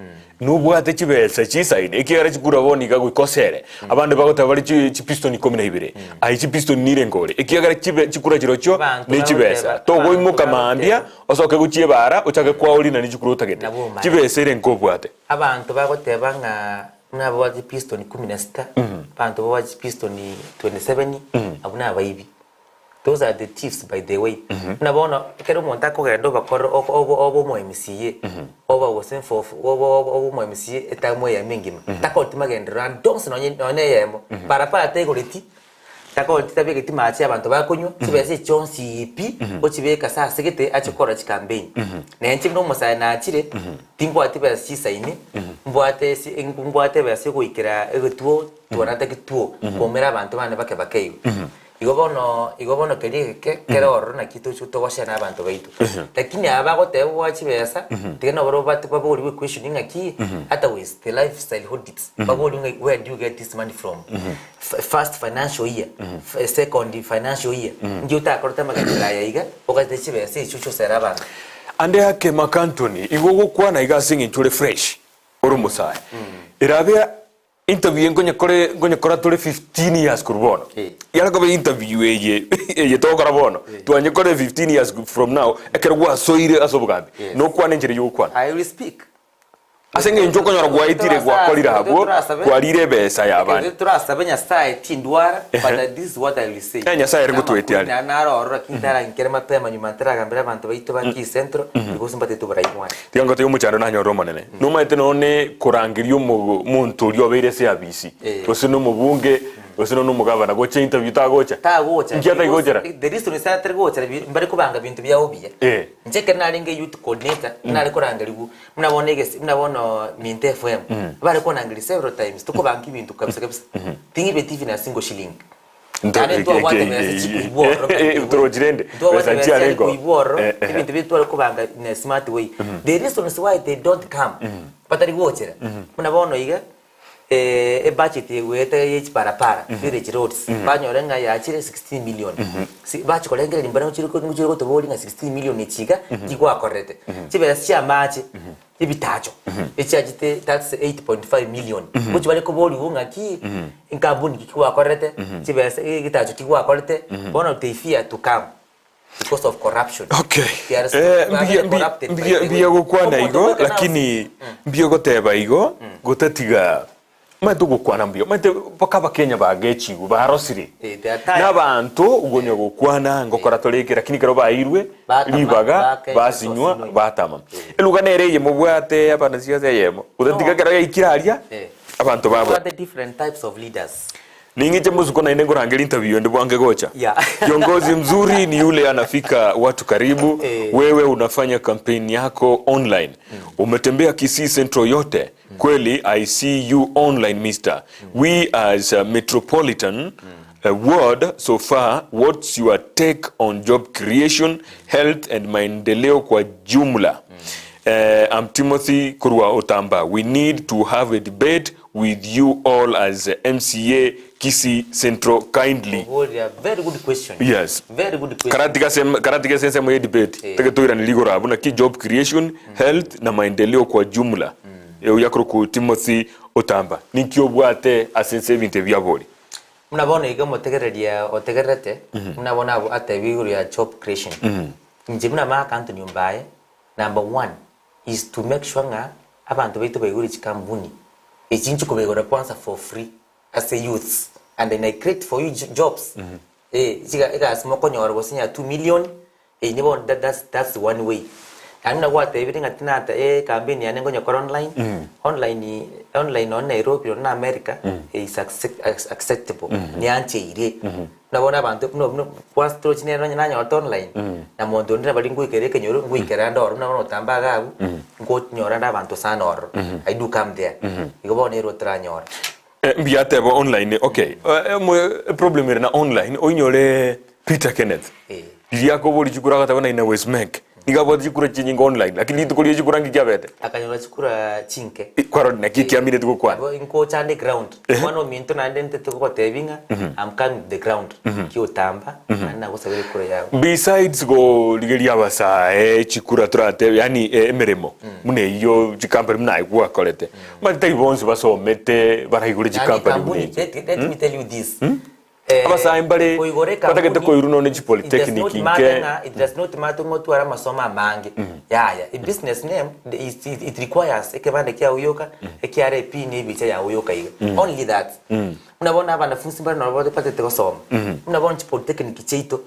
Nobwate chibesa chisaine, ekiagera chikura bono iga goika osere. Abande bagoteba bare chi chipiston ikomi na ibere. Aye chipiston nirenga ore? Ekiagera chibe chikura chirochio Abanto ne chibesa. bagoteba- Togoimoka abanto mambia, bagoteba. osoke gochia ebara, ochake kwaoria nari chikura otagete. Nabo omanye. Chibesa ere nkobwate. Abanto bagoteba ng'a buna babwate chipiston kumi na sita, abanto babwate chipiston 27, abwo nabaibi. Those are the thieves by the way. Buna bono ekero omonto akogenda obakore oko- obe obe omo MCA, oba gose mfofu obe obe obe omo MCA etamu eyemo engima, takoreti magenderero ande onsi nonye nonye eyemo, barabara taigoreti, takoreti tabegeti mache abanto bakonywa, chibesa echi chionsi pi, ochibeka ase asegete ache kora chicampaign. Na inche buna omosae nachire, timbwati besa chisaini, mbwate ase mbwate ebesa egoikera egetuo, twanate kituo, komera abanto bane bake bake igo. Igo bono, igo bono keria egeke kere ororo naki tochi togoshare na abanto baito. Lakini aba bagoteba boa chibesa, tiga nabo barobwo baborigwe equestion ng'aki, otherwise the lifestyle audits, baborigwe ng'a where do you get this money from? First financial year, second financial year, nki otakorete amagenderero aya iga, ogachete chibesa echio chiosere abanto. Ande ake Mark Antony, igo ogokwana iga ase eng'encho ore fresh, ore omosae. Erabe Interview eye nkonyekore nkonyekora tore 15 years korwa bono. Eh. Yare koba interview eye eye togokora bono. Twanyekore 15 years from now ekero gwasoire ase obogambi. Yes. Nokwane enchera eywo ogokwana. I will speak. Ase eng'encho okonyora gwaetire gwakorire abwo, Turasabe- kwarire ebesa ya abande. Turasabe Nyasaye tindwara, but this is what I will say. Eh, Nyasaye ere gotwetia are. Naro naro ororo lakini ntarankere mapema nyuma ntaragambera abanto baito ba Kisii Central because mbatete oborai bwane. Tiga ngotebie omochando nanyore Omonene. Nomaete nonye korangeria omonto oria obeire ase eabisi, Eh. gose na omobunge, gose nonye omogavana, gocha interview tagocha? Tagocha. Inki atari gochera? The reason is atari gochera bi- mbare kobanga binto biabo buya. Eh. Inche ekero narenge youth coordinator, nare korangerigwa, buna bono egesi buna bono Minto FM, bare konangeria several times, tokobanga ebinto kabisa kabisa. Ting'ibeti even a single shilling. Naende ntwabwate besa chikoibwa ororo by the way. Torochi rende, Ntwabwate besa besa nchiare chiare igo. koibwa ororo, Eh, eh. ebinto biria tware kobanga in a smart way. The reasons why they don't come, batari gochera, buna bono iga, ebudget egoeta ya chiparapara, village roads, banyore ng'a yachire 16 million. Si bachi korengereria mbare ngochire ngochire gotoboria ng'a 16 million echi iga, nchigwakorete. Chibesa chia amache, ebitacho echiachete that's 8.5 million gochi bare koborigwa ng'aki enkampuni ki gwakorete chibesa egetacho ki gwakorete bono they fear to come because of corruption Okay. They are so- Eh, they are mbuya- very mbuya- corrupted by mbuya the way. mbuya gokwana Omonto igo goika na- lakini mbuya goteba igo gotatiga. Omanyete ogokwana mbuya, omanyete mpaka abakenya bagechigwe barosire Eh, they are tired. nabanto gonya gokwana ngokora tore eke lakini ekero baeirwe Batama, ribaga bake- basinywa tosinwe. batama. Eh. Eluga nere eye mobwate abanasiasa eyemo, gotatiga No. ekero yaikire aria Eh. abanto babo. Tobwate different types of leaders. Ning'iche mosuko naende nkorangeria interview ende bwange gocha. Yeah. Kiongozi mzuri ni yule anafika watu karibu. Eh. Wewe unafanya kampeni yako online. Umetembea Kisii Central yote. Kweli I see you online mister. We as a metropolitan ward so far what's your take on job creation, health and maendeleo kwa jumla. I'm Timothy korwa Otamba. We need to have a debate with you all as MCA Kisii Central kindly. Oboria very good question. Yes. Very good question. Karatiga sem karatiga ase ensemo ye debate Eh. tege toiraneri igoro abwo naki job creation, health na maendeleo kwa jumla. Oyio akorokwa Timothy Otamba. Ninki obwate ase ense ebinto ebi abori? Buna bono iga omotegereria otegererete, buna bono abwo atebiwa igoro ya job creation. Inche buna Mark Anthony Ombaye, number one is to make sure ng'a abanto baito baigure chikampuni echi inche kobaigora kwanza for free ase youths and then I create for you jobs eh chiga egasi mokonyora gose nya 2 million eh nibo that that's that's one way. Naende buna gwatebire ng'a tinata eh campaign yane nkonyekora online, online online nonye Nairobi nonye na America is acceptable niancheire. Buna bono abanto buna buna kwanza torochi nere onye nanyorete online, na monto onde nabari ngoikera ekenyoro, ngoikera ande ororo buna bono otamba iga abwo, nkonyora ande abanto sana ororo, I do come there. Igo bono ere otaranyora. Mbuya ateba online okay problem ere na online oinyore Peter Kenneth Eh. riria akoboria chikura agateba naina Wesmek nigo abwate chikura chinyinge online lakini rituko rie chikura nki kiabete Akanyora chikura chinke. Kwarorire naki ekiamineti gokwana. Nabo ingocha ande ground. Omwana ominto naende ntete gogotebia ng'a I'm coming to the ground. Kiotamba naende nagosabera ekura yago. Besides korigeria abasae chikura toratebe yaani emeremo buna eyio chikampani buna aye gwakorete, mani tari bonsi basomete baraigore Naende chikampani buna ekampuni, echi. let, let me tell you this. Abasae mbare Koigora batagete ekampuni, koirwa nonye it does chipolytechnic not inke. matter ng'a it does not matter ng'a otware amasomo amange yaya a business name the is it, it requires ekebande kiago gioka ekiare epin ya ebicha yago yoka iga only that buna bono abanafunsi mbare nabo batagete gosoma buna bono chipolytechnic chiaito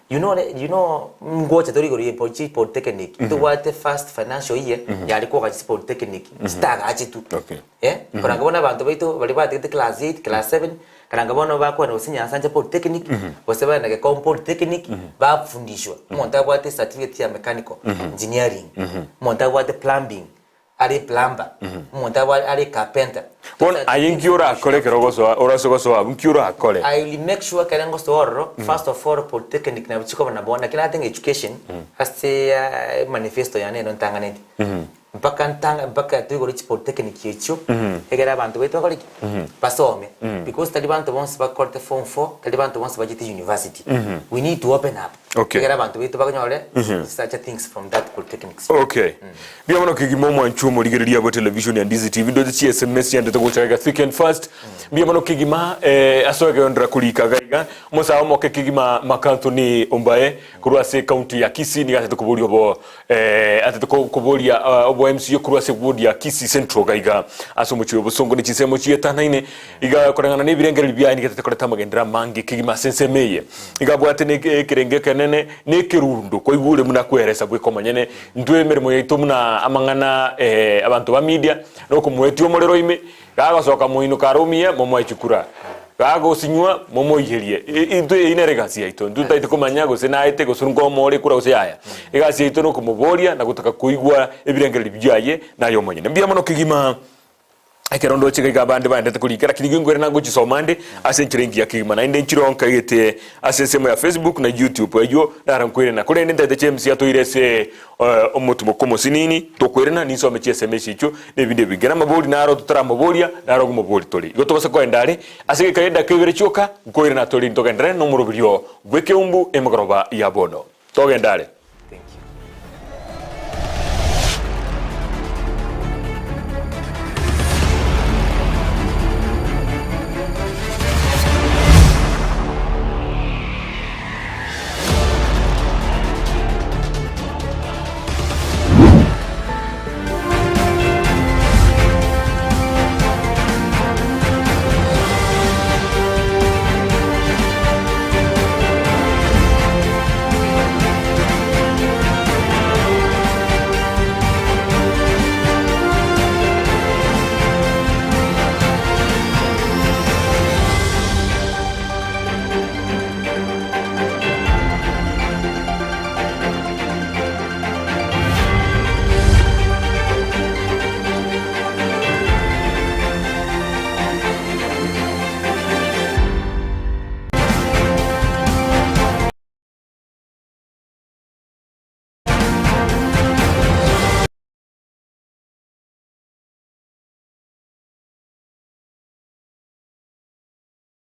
you know you know ngocha tore igoro ya chipolytechnic ntobwate first financial year yare kogacha chipolytechnic chitagachetwe Okay. Eh, koranga bono abanto baito baria batigete class 8 class 7 Karanga bono bakwana gose Nyansancha Polytechnic, gose bagenda Gekom Polytechnic, bafundishwa. Omonto abwate ecertificate ya mechanical engineering, omonto abwate plumbing, are plumber, omonto abwa are carpenter. Bono aye nki orakore ekero ogosoa orase gosoa abwo nki orakore? I will make sure ekere ngosoa ororo, first of all polytechnic nabo chikoba nabo naki natenge education ase manifesto yane ero ntang'aneti. Mpaka ntanga mpaka toigore chipolytechnic echio egere abanto baito bakore ki? Basome because tari banto bonsi bakorete form four tari banto bonsi bachete university we need to open up Okay. egere abanto baito banyore such a things from that polytechnics. Okay. Mbuya mono kegima omwanchwa omorigereria bwa television ya Ndizi TV ndoche chi SMS chiandete gocha iga thick and fast. Mbuya mono kegima eh, ase ogeondera korika iga iga omosae omoke kegima Makanthony Ombae korwa ase county ya Kisii nigo achete koboria obo Atete koboria obo MCA korwa ase ward ya Kisii Central gaiga ase omochie o Bosongo ne chinsemo chietanaine iga koreng'ana nebirengererio biaye nigo atete koreta amagenderero amange kegima ase ensemo eye. Iga abwate ne ekerenge ekenene na ekerundo kwaigure buna akweresa bweka omonyene intwe emeremo yaito buna amang'ana abanto ba media nokomoetia omorero ime Gagosoka moino kare omuya, momoe chikura, gagosinywa, momoiyerie. Intwe eyio nere egasi yaito. Intwe totaete komanya gose naete gose nkomore ekura gose yaya. Egasi yaito nokomoboria na gotaka koigwa ebirengererio biaye naye omonyene. Mbuya mono kegima ekero ndoche iga iga abande baendete korika lakini igo nkoirana ngochisoma ande ase enchera engiya kegima naende nchironka egete ase ensemo ya Facebook na YouTube eyio naro nkoirana korende ntaete James atoire ase Omotimoko omosinini, tokwerena ninsome chieseme echio na ebinde ebinge. Namabori naro totaramoboria, naro ngomobori tore. Igo tobase koenda are ase egeka y'edakika ibere chioka, nkoirana tore ntogenderere nomoroberio bw'ekeumbu emegoroba ya bono. Togende are. Thank you.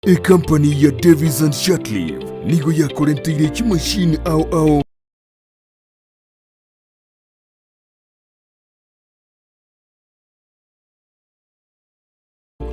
Ecompany ya Davis and Shirtliff nigo yakorenteire chimashini ao ao.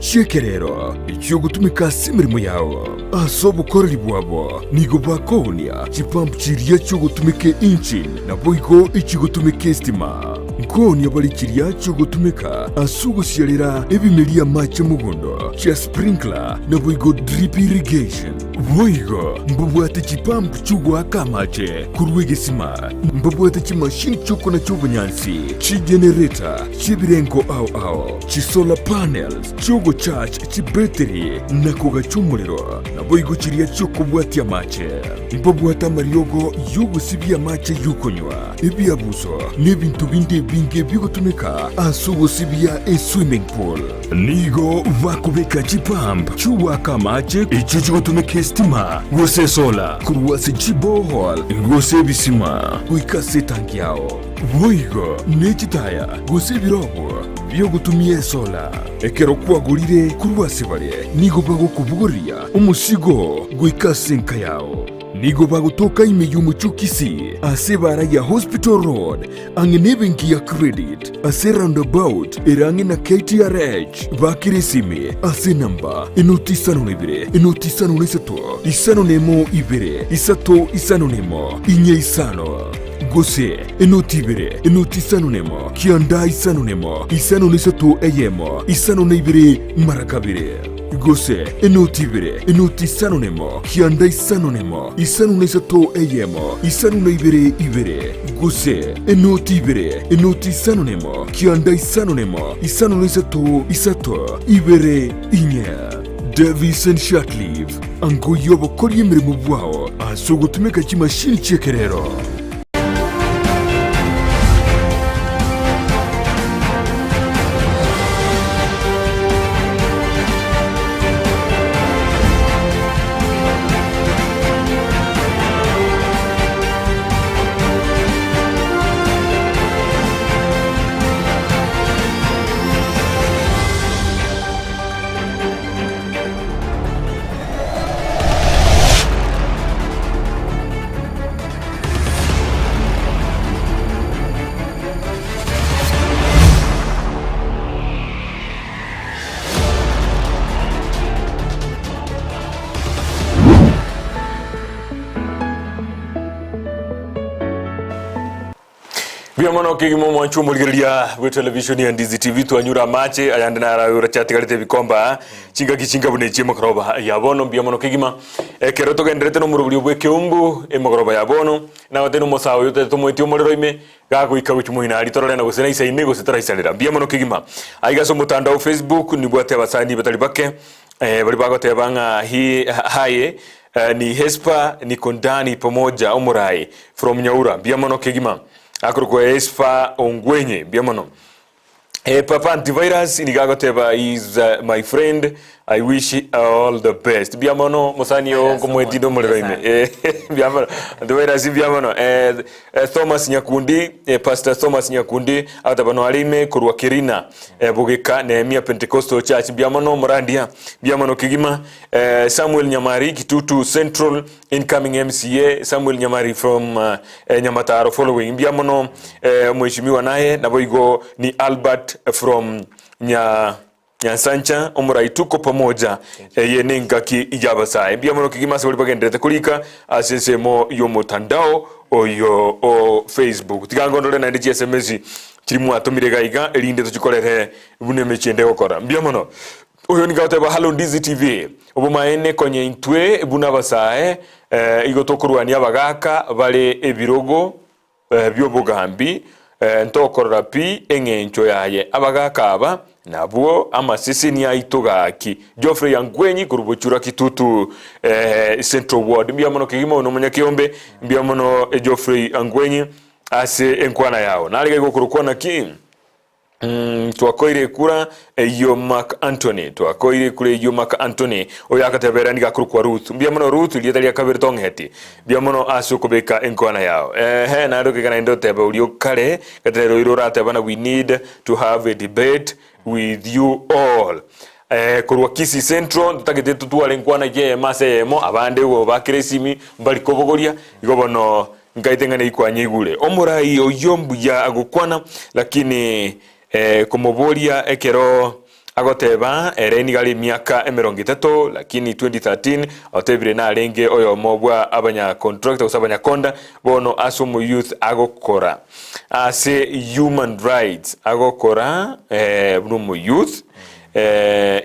Chi'ekerero echi'ogotumeka ase emeremo yao. Ase obokoreri bwabo nigo bakoonia chipump chiria chi'ogotumeka engine, naboigo echigotumeka estima. Nkoonia bare chiria chi'ogotumeka ase ogosiarera ebimeri amache mogondo, chia sprinkler, naboigo drip irrigation. Boigo mbabwate chipump chi'ogoaka amache korwa egesima, mbabwate chimashini chi'okonacha obonyansi, chigenerator chi'ebirengo ao ao, chisolar panels chi'ogocharge chibetiri na kogacha omorero, naboigo chiria chi'okobwatia amache. Mbabwate amariogo y'ogosibia amache y'okonywa, ebiabuso, na ebinto binde ebinge bigotumeka ase ogosibia eswimming pool. Nigo bakobeka chipump chi'ogoaka amache echio chigotumeka esitima gose esola korwa ase chiborehole gose ebisima goika ase etangi yao. Boigo ne chitaya gose ebirogo bi'ogotumia esola. Ekero kwagorire korwa ase bare, nigo bagokobogoria omosigo goika ase enka yao. Nigo bagotoka ime y'omochie o Kisii ase ebaara ya Hospital Road ang'e nebenki ya Credit ase roundabout ere ang'e na KTRH. Bakere esimi ase enamba enoti isano na ibere enoti isano na isato isano na emo ibere isato isano na emo inye isano gose enoti ibere enoti isano na emo kianda isano na emo isano na isato eyemo isano na ibere mara kabere gose enoti ibere enoti isano na emo kianda isano na emo isano na isato eyemo isano na ibere ibere gose enoti ibere enoti isano na emo kianda isano na emo isano na isato isato ibere inye. Davison Shirtliff angoyia obokoria emeremo bwao ase ogotumeka chimashini chi'ekerero. Mbuya mono kegima omwancho omorigereria bwe television ya Ndizi TV twanyure amache ayande naro chatigarete ebikombe aa chingaki chinga buna echi emogoroba ya bono mbuya mono kegima ekero togenderete na omorobori bwe ekeumbu emogoroba ya bono nagote na omosae oyo totete tomoetie omorero ime gagoika gochia moino aria torore na gose naisaine gose taraisarera mbuya mono kegima aiga ase omotandao Facebook nibwate abasani batari bake eh, baria bagoteba ng'a hi haye eh, ni Hespa niko ndani pamoja omorai from Nyaura mbuya mono kegima akorokwa Hespa Ongwenye mbuya mono eh, Papa Antivirus nigo agoteba he is uh, my friend I wish all the best mbuya mono mosani oo Virus nkomwetinde omorero ime omonto, Eh, mbuya mono Antivirus mbuya mono eh, eh, Thomas Nyakundi eh, Pastor Thomas Nyakundi agoteba noare ime korwa Kirina eh, Bogeka Nehemia Pentecostal Church mbuya mono morandia mbuya mono kegima eh, Samuel Nyamari Kitutu Central incoming MCA Samuel Nyamari from uh, eh, Nyamataro following mbuya mono eh, omweshimiwa naye naboigo ni Albert from nya Nyansancha omorai tuko pamoja eye nengaki y'abasae mbuya mono kegima ase baria bagenderete korika ase ensemo y'omotandao oyo o Facebook tiga ngondore naende chi sms chiri mwatomire iga iga erinde tochikorere buna emechie ende egokora mbuya mono oyo nigo agoteba hallo Ndizi TV obomaene konye intwe buna abasae eh, igo tokorwania abagaka bare ebirogo bi'obogambi, ntokorora pi eng'encho yaye. Abagaaka aba nabwo amaseseni aito gaki. Geoffrey Angwenyi korwa Bochura Kitutu Central Ward. Mbuya mono kegima oyo nomonyakeombe. Mbuya mono Geoffrey Angwenyi ase enkwana yao. Nare gaiga okorokwa naki? Twakoire ekura eyio Mark Antony, twakoire ekura eyio Mark Antony, oyo agateba ere nigo akorokwa Ruth. Mbuya mono Ruth, rieta ria kabere tong'eti. Mbuya mono ase okobeka enkwana yao. Ehe, naende okegena naende otebe oria okare, gati nere oiro orateba na we need to have a debate with you all. Korwa Kisii Central ntotagete totware enkwana eyemo ase eyemo, abande igo bakire esimi mbari kobogoria, igo bono nkaete ng'a neikwanya igure. Omorai oyio mbuya agokwana lakini komoboria ekero agoteba ere nigo are emiaka emerongo etato lakini 2013 otebire narenge oyomo bwa abanya contractor gose abanyakonda bono ase omoyouth agokora ase human rights agokora buna omoyouth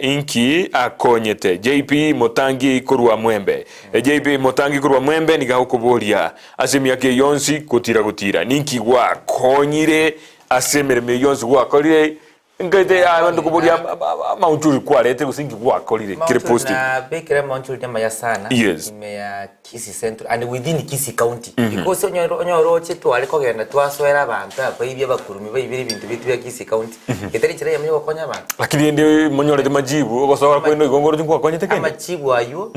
Inki akonyete JP Motangi korwa Mwembe? JP Motangi korwa Mwembe nigo agokoboria ase emiaka eye yonsi gotira gotira ninki gwakonyire ase emeremo eye yonsi gwakorire nkaete abanto koboria amaunchuri kwarete gose inki gwakorire kere Maunchuri positive. nabekire amaunchuri namaya sana Yes. ime ya Kisii Central and within Kisii County because onyore onyore oche tware kogenda twasoera abanto abaibia abakurumi baibire ebinto biaito bia Kisii County getari enchera eyemo ya gokonya abanto. Lakini rende monyorete majibu ogosoa kwenu igo ngoroche nkwakonyete kende? Amachibu aywo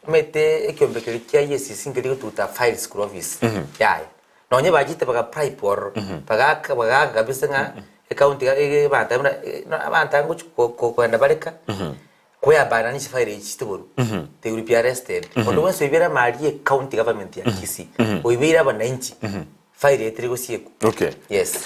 omanyete ekiombe keria kia EACC nkeri gotuta files korwa office yaya nonye bachete baga bribe ororo bagaka bagaka kabisa ng'a ecounty abanto buna abanto aba ngochi kogenda bare ka. Koyabana ne chifairo echi chitiborwe, they will be arrested. Onde bwensi oibere amari ye county government ya Kisii, oibeire abananchi, fairo eye teri gosiekwa. Okay. Yes.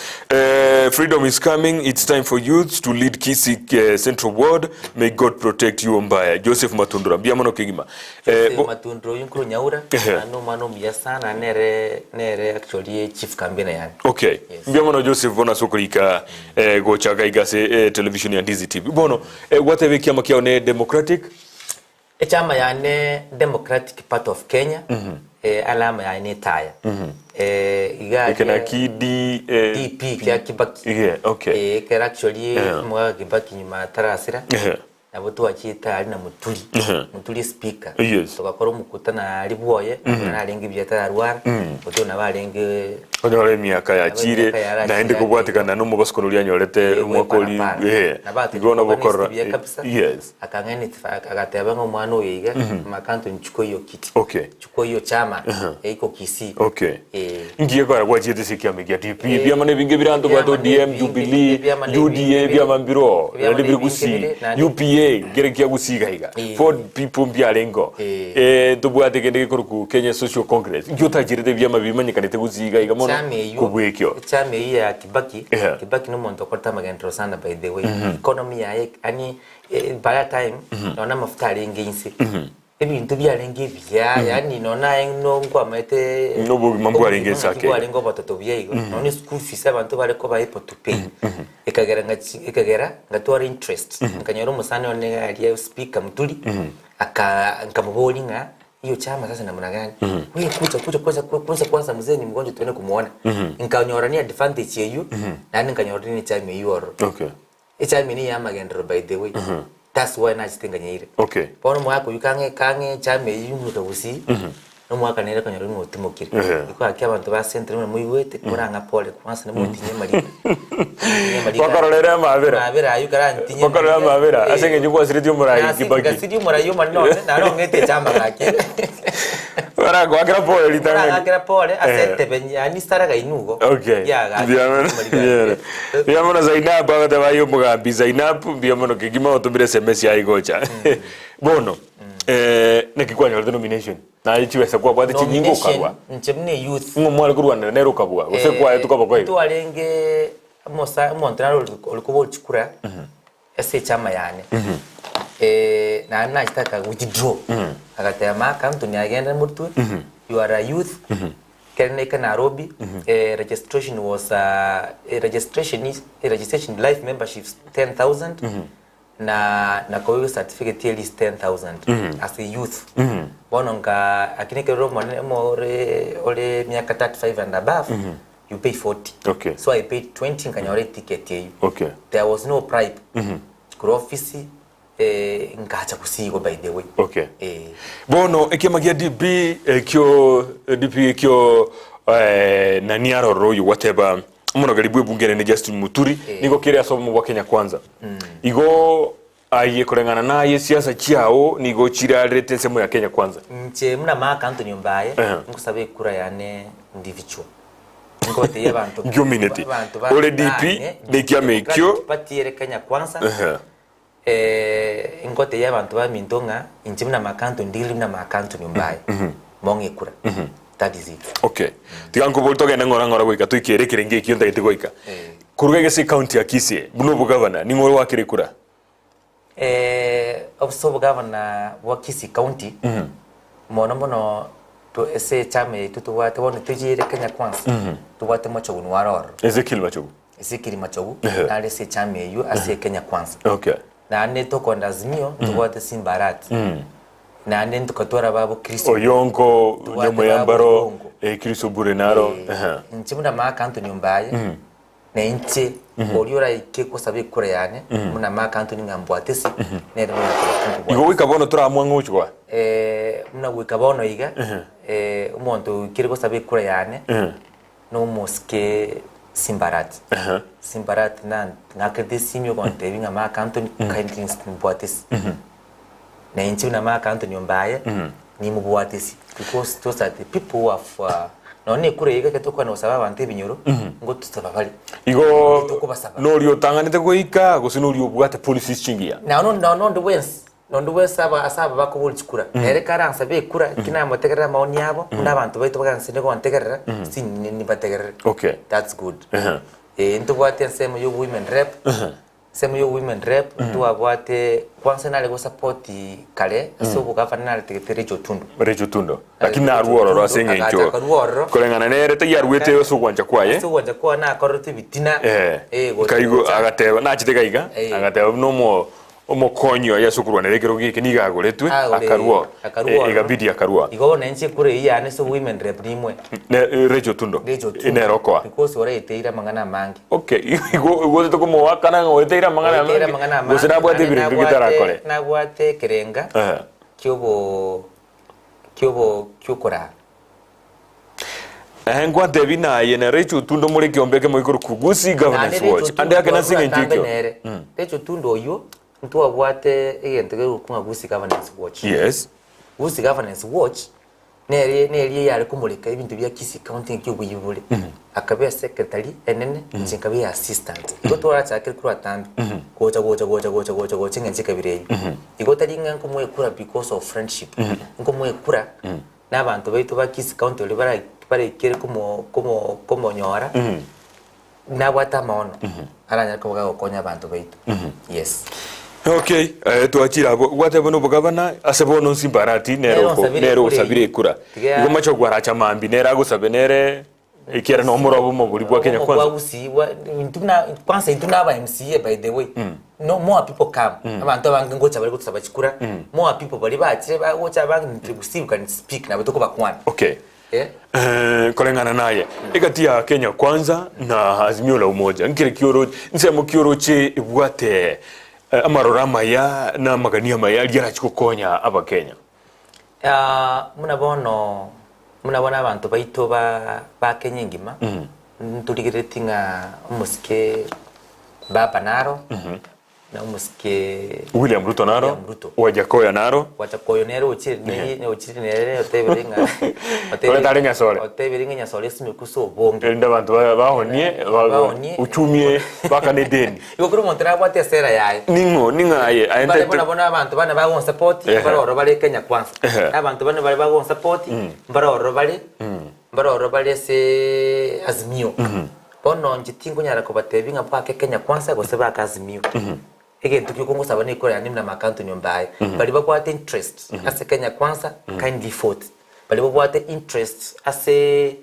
Freedom is coming, it's time for youths to lead Kisii Central Ward, may God protect you Ombaya. Joseph Matundura, mbuya mono kegima. Joseph Matundura oyio nkorwa Nyaura, naende omwana omuya sana, nere nere actually chief campaigner yane. Okay. Yes. Mbuya mono Joseph bono ase okorika gocha iga iga ase television ya Ndizi TV. Bono Gwateba ekiama kiao ne Democratic. Echama yane Democratic Party of Kenya, alama yaye ne etaya. Iga Eke aria naki D DP kia Kibaki. Yeah, okay. Ekero actually omogaka Kibaki nyuma atarasira, nabo twachiete aria na Muturi, Muturi speaker. Yes. Togakora omokutano aria bwoye, narenge buya tararwara, Muturi nabo arenge. Onyore emiaka yachire, Emiaka yarachire naende ake. kobwatekana nomobasuko oria anyorete omwaka oria, eh, igo nabo okorora, yes. Akang'aini agateba ng'a omwana oyo iga makanto nchukua hiyo kiti Okay. chukua hiyo chama yaiko Kisii Okay. Eh. Nki gekogera gwachiete ase ekiama ekia DP? Ebiama nebinge bire abanto bwate Ebiama ODM, nebinge, Jubilee, ebiama UDA, nebinge ebiama mbiroo, ebiama naende bire nebinge gusii, bire, naende- UPA, nkere kia gusii iga iga. Ford People mbiarengo. Eh, ntobwate kende gekorokwa Kenya Social Congress. Inki otachirete ebiama bimanyekanete gusii iga iga mono Echama eywo kobua ekio? echama eywo ya Kibaki, Yeah. Kibaki nomonto okorete amagenderero sana by the way. Economy yaye yaani by that time nonya amafuta arenge inse. Ebinto biarenge ebiya yaani nonya aye nkwamaete Nobogima mbwarenge obogima inse naki ake. bwarenge obototo buya igo. Nonya eschool fees abanto bare koba able to pay. Ekagera ngachi ekagera ngatwara interest. Nkanyora omosani one iga aria speaker Muturi, aka nkamoboria ng'a hiyo chama sasa namna gani? Wewe kuja kuja kwanza kwanza kwanza mzee ni mgonjwa tuende kumuona. Nkanyora ni advantage eywo, naende nkanyora ni chama eywo ororo. Echama eye niya amagenderero by the way. That's why nachete nkanyeira. Bono omogaka oywo kang'e kang'e echama eywo ngoika gusii, Omwaka nere konyora ng'a otimokire. Iko gaki abanto ba Central buna moigwete, korang'a pole kwanza namotinye amariga. Motinye amariga. Bakororere amabera. Amabera aywo karantinye Bakororere amabera ase Eh. eng'encho gwasiretie omorai Nasi- Kibaki. Ngasiria omorai omonene one, naro ong'ete echama gaki. Baragoakera pole ritang'ani. Barang'akera pole ase Eh. etebe yaani saraga inwe igo. Okay. Ya gaki, Mbuya mono. amariga Mbuya aywo. Mbuya mono Zainab agoteba aye omogambi Zainab mbuya mono kegima otomire SMS yaye gocha. Bono Eh, naki kwanyorete nomination? Naye chibesa kwabwate chinyinga Nomination, okarwa. inche buna eyouth. Ng'o mware korwanera nere okabua gose kwaetwe kaba kwaiga? Ntwarenge omosa omonto nare ori ori koboria chikura ase echama yane. Naende nachete aka withdraw. Agateba maka Anthony agende morutwe, you are a youth, ekero naika Nairobi, registration was registration is registration life memberships 10,000. Na na koigwa certificate at least 10,000 as a youth. Bono nka lakini ekero ore omonene omo ore ore miaka 35 and above you pay 40. Okay. So I paid 20 nkanyora eticket eywo. Okay. There was no bribe. Korwa office eh, nkacha gosigwa by the way. Okay. Eh. Bono ekiama gia DP ekio DP ekio eh, nani aroro oyo gwateba Omonogeri bw'ebunge ere ne Justin Muturi nigo kere ase obomo bwa Kenya Kwanza. Igo aye koreng'ana naye siasa chiao nigo chirarerete ensemo ya Kenya Kwanza. Inche buna Mark Anthony Ombaye Ehe. nkosaba ekura yane individual. Nkobatebia abanto Nkiomineti. abanto Ore DP, bane, nekiama ekio. Democratic Party ere Kenya Kwanza. Ehe. Ngotebia abanto baminto ng'a inche buna Mark Antony ndigire buna Mark Antony Ombaye, mong'e ekura. That is it. Okay. Tiga nkobori togende ng'ora ng'ora goika toikere ekerenge ekio ntagete goika. Koruga gese ecounty ya Kisii, buna obogavana, ning'o ore goakera ekura? Ase obogavana bwa Kisii County, mono mono ase echama yaito tobwate bono tochiire Kenya Kwanza, tobwate Machogu nware ororo. Ezekiel Machogu. Ezekiel Machogu nare ase echama eyio ase Kenya Kwanza. Okay. Naende tokonda Azimio ntobwate Simba Arati. Naende ntokatwara babo Chris Oyonko Tobwate Nyamoyambaro babo Oyongo. Chris Obure naro. Inche buna Mark Anthony Ombaye na inche oria oraike gosaba ekura yane buna Mark Anthony ng'a mbwate ase nere buna Igo nkobwate. Goika bono toramwa ng'a ochia goa. Buna goika bono iga omonto oikire gosaba ekura yane Nomosike Simbarati. Simbarati nang'akerete esimi ogontebia ng'a Mark Anthony kindly mbwate ase. Na inche buna Mark Anthony Ombaye nimobwate ase because those are the people who have nonya na ekura eye ekero tokogenda gosaba abanto ebinyoro ngotusaba bare. Igo Tokobasaba. noria otang'anete goika gose noria obwate policies chingiya? Nonya nonde bwensi. Nonde bwensi aba ase aba bakoboria chikura, nere karansabe ekura, inki namotegerere amaoni abo, buna abanto baito baganse nigontegerera, sinye nimbategerere. Okay. That's good. Ehe. Eh, ntobwate ensemo ya women rep, ensemo ya women rep, ntwabwate, kwanza nare gosupport kare, ase obogavana naretegete Rachel Otundo. Rachel Otundo. Lakini narwo ororo ase eng'encho Agacha akarwa ororo. koreng'ana nere taiaruete ase ogwancha kwaye. Ase ogwancha kwaye nakorerete ebitina. Eh, Eh, gocha kaigo gocha. agateba nachete gaiga, Eh. agateba buna omo Omokonyi oye ase okorwanera ekerogo eke nigo agoretwe, Agore- akarua, akarua e- ororo. egabidi akarua. Igo bono inche ekura eyio yane ase women rep nimwe. Ne, eh, Rachel Otundo, Rachel Otundo. nere okoa. Because oraeteire amang'ana amange. Okay, igo igo otete komoakana ng'a oeteire amang'ana Oeteire amange, amang'ana amange. gose nabwate naende ebirengo nabwate- bitarakore. Nabwate ekerenga Ehe. kiobo kiobo kiokoraa. Ehe, nkwantebi naye na Rachel Otundo more ekiombe ekemo ikorokwa Gusii Naende Governance Rachel Watch. Otundo Ande ake nase twarure eng'encho atambe ekio. nere. Rachel Otundo oyio ntwabwate egento kerokwa ng'a Gusii Governance Watch. Yes. Gusii Governance Watch nere neri eyare komoreka ebinto bia Kisii County ng'aki obuya bore. Akaba esecretary enene, inche nkaba eassistant. Igo twarachakire korwa atambe, gocha gocha gocha gocha gocha gocha eng'encho ekabira eyio. Igo tari ng'a nkomoa ekura because of friendship, nkomoa ekura na abanto baito ba Kisii County baria bara baraikere komo komo komonyora, nabwate amaono aranyare koba gagokonya abanto baito, yes. Okay, eh, twachire abwo gwateba buna obogavana ase bono nsi mbarati nere Nere oko onsabire nere ekura osabire eyio. ekura Tiga- igo mache ogwaracha mambi nere agosabe nere ekiara nomorobo omobori bwa Kenya Obomo kwanza bwa Gusii bwa intwe buna kwanza intwe na aba MCA by the way no more people come abanto abange ngocha bare gotosaba chikura more people baria bachire bagocha abange intwe Gusii we can speak nabo tokobakwana Okay. eh. Eh, koreng'ana naye egati ya Kenya Kwanza na Azimio la Umoja nkere kioro nsemo kioroche ebwate eh, amaroro amaya na amagani amaya aria arachi gokonya abakenya. Ah, buna bono buna bono abanto baito ba ba Kenya engima ntorigereretie ng'a omosike Baba naro na omosike William Ruto naro, William Ruto. Wajakoya naro, Wajakoya nere ochire nere ochire nere otebire ng'a Ore tari Nyasore. otebire ng'a Nyasore esimekwe ase obonge erinde abanto ba- baonie ba- Baonie. uchumie bakane edeni. Igo kera omonto nabwate esera yaye. Ning'o ning'o aye aye Bare ntaete buna bono abanto bane bagonsupport Ehe. mbare ororo bare Kenya Kwanza. Ehe. Abanto bane bare bagonsupport mbare ororo bare mbare ororo bare ase Azimio. Bono inche tinkonyara kobatebia ng'a bake Kenya Kwanza gose bake Azimio. Egento ki okongosaba nekore yaani buna Mark Anthony Ombaye. Baria babwate interest ase Kenya Kwanza kindly vote. Baria babwate interest ase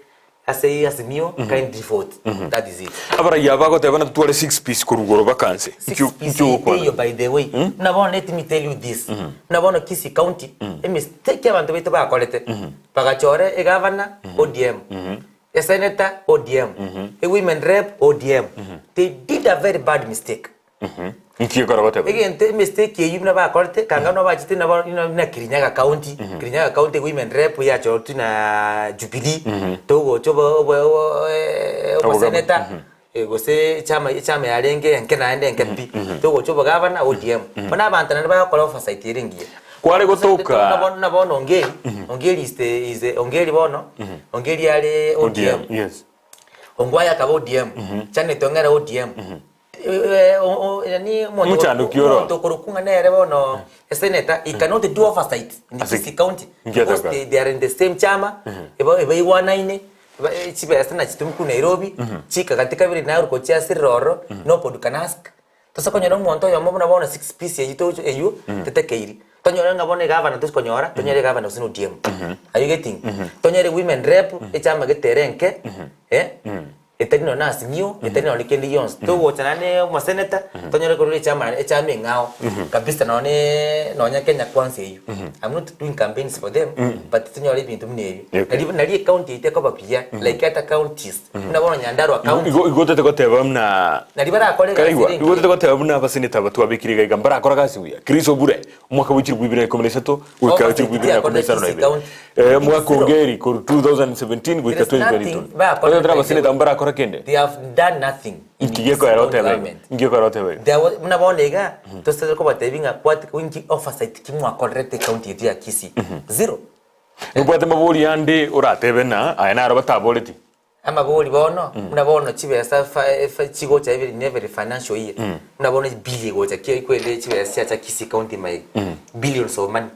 Ase Azimio kindly vote. That is it. Abaraiyo aba bagoteba natotware six piece korwa igoro baka nse. Six Inki piece inki ogokwana? teiyo by the way. Buna bono let me tell you this. Buna bono Kisii County, emistake abanto baito bakorete, bagachora egavana ODM, esenator ODM, ewomen rep ODM. They did a very bad mistake. Inki gekora goteba igo? Egento emistake eyio buna bakorete kanga nabo bachete nabo buna Kirinyaga county, Kirinyaga county women rep yachorotwe na Jubilee, togocha obo obo obosenator gose echama echama yarenge enke naende enke pi, togocha obogavana ODM. Bono abanto naende bagokora oversight ere engiya. Kware gotoka. Buna bono Ongeri, Ongeri is the is the Ongeri bono, Ongeri are ODM. Yes. Ongwae akaba ODM, Janet Ong'era ODM. Nani omonto Omochando ki oro? omonto okorokwa ng'a nere bono esenator, he cannot do oversight in Ase Kisii County Nki because ataka? they, they are in the same chama, eba ebaigwanaine, ba chibesa nachitomwa korwa Nairobi, chikagati kabere naye orokochia ase riroro, nobody can ask. Tose konyora omonto oyomo buna bono six piece eywo togochi eywo tetekeiri. Tonyore ng'a bono egavana tochi konyora, tonyore egavana gose na ODM. Are you getting? Tonyore women rep, echama gete ere enke, eh, etari nonye na Azimio, etari nonye kende gionsi. Togocha naende omoseneta, tonyore korwa echama echama eng'ao kabisa nonye nonye Kenya Kwanza eywo. I'm not doing campaigns for them, but tonyore ebinto buna ebio. Okay. Nari nari ecounty yaito ekoba buya, like other counties. Buna bono Nyandarua County. Igo igo otete goteba buna Nari barakore egasi Karaigwa, ere igo otete engiya. goteba buna abaseneta aba twabekire iga iga mbarakora gasi buya. Chris Obure, omwaka bwa chilifu ibere na ikomi na isato goika Oversight chilifu ibere na ikomi na tiyakorire isano na Kisii ibere. County. Eh, Big omwaka zero. onge eri korwa 2017 goika There is nothing 2022. bakorire Otete by the abaseneta way. mbarakora kende? They have done nothing in Inki Kisii gekogera County otebe igo? government. Inki gekogera otebe igo? There was, buna bono iga, tosete kobatebi ng'a kwat inki oversight ki mwakorerete ecounty yetu ya Kisii? Zero. Nobwate mabori ande oratebe na aya naro bataboreti? Amabori bono, buna bono chibesa chigocha every in every financial year, buna bono ebill egocha ki kwende chibesa chiacha Kisii county ime iga, billions of money.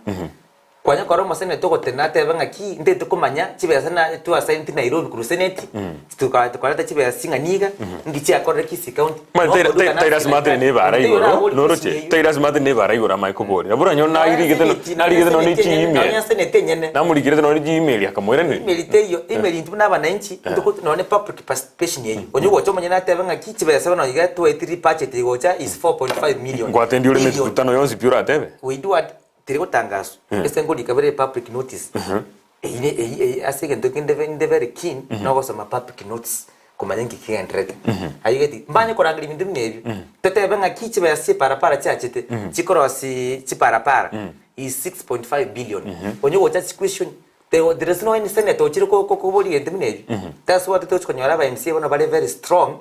Kwanya kora omoseneta ogotenena atebe ng'aki ntagete komanya chibesa na twasaineti Nairobi korwa seneti, tukareta chibesa ching'ani iga, nki chiakorire Kisii county. Mani Nobody can tai ask lasima like atene that. ne ebara Omonto oyo igoro, orabori noroche? question eywo. Tai lasima atene ne ebara igoro amae koboria. Nabo oranyore narigete no narigete nonye ne chiemail, seneti enyene. namorikirete nonye ne chiemail akamoiraneria. Email teiyo, email intwe buna abananchi, ntoko nonye public participation eywo. Onye ogocha omonyene atebe ng'aki chibesa bono iga twaetire budget egocha is 4.5 million, Nkwatendi ore billion. emekutano yonsi pi oratebe? We do what? Teri gotangaswa, ase nkorika bere public notice. Eyio ne eyio eyio ase egento kende inde very keen nogosoma public notice komanya nki kegendererete. Are you getting? Mbanye korangeria ebinto buna ebio, totebe ng'aki chibesa chia eparapara chiachete, chikorosi chiparapara is 6.5 billion. Onye gocha ase question, there there is no any senator ochire ko ko koboria egento buna ebio. That's why totochi konyora aba MCA bono bare very strong,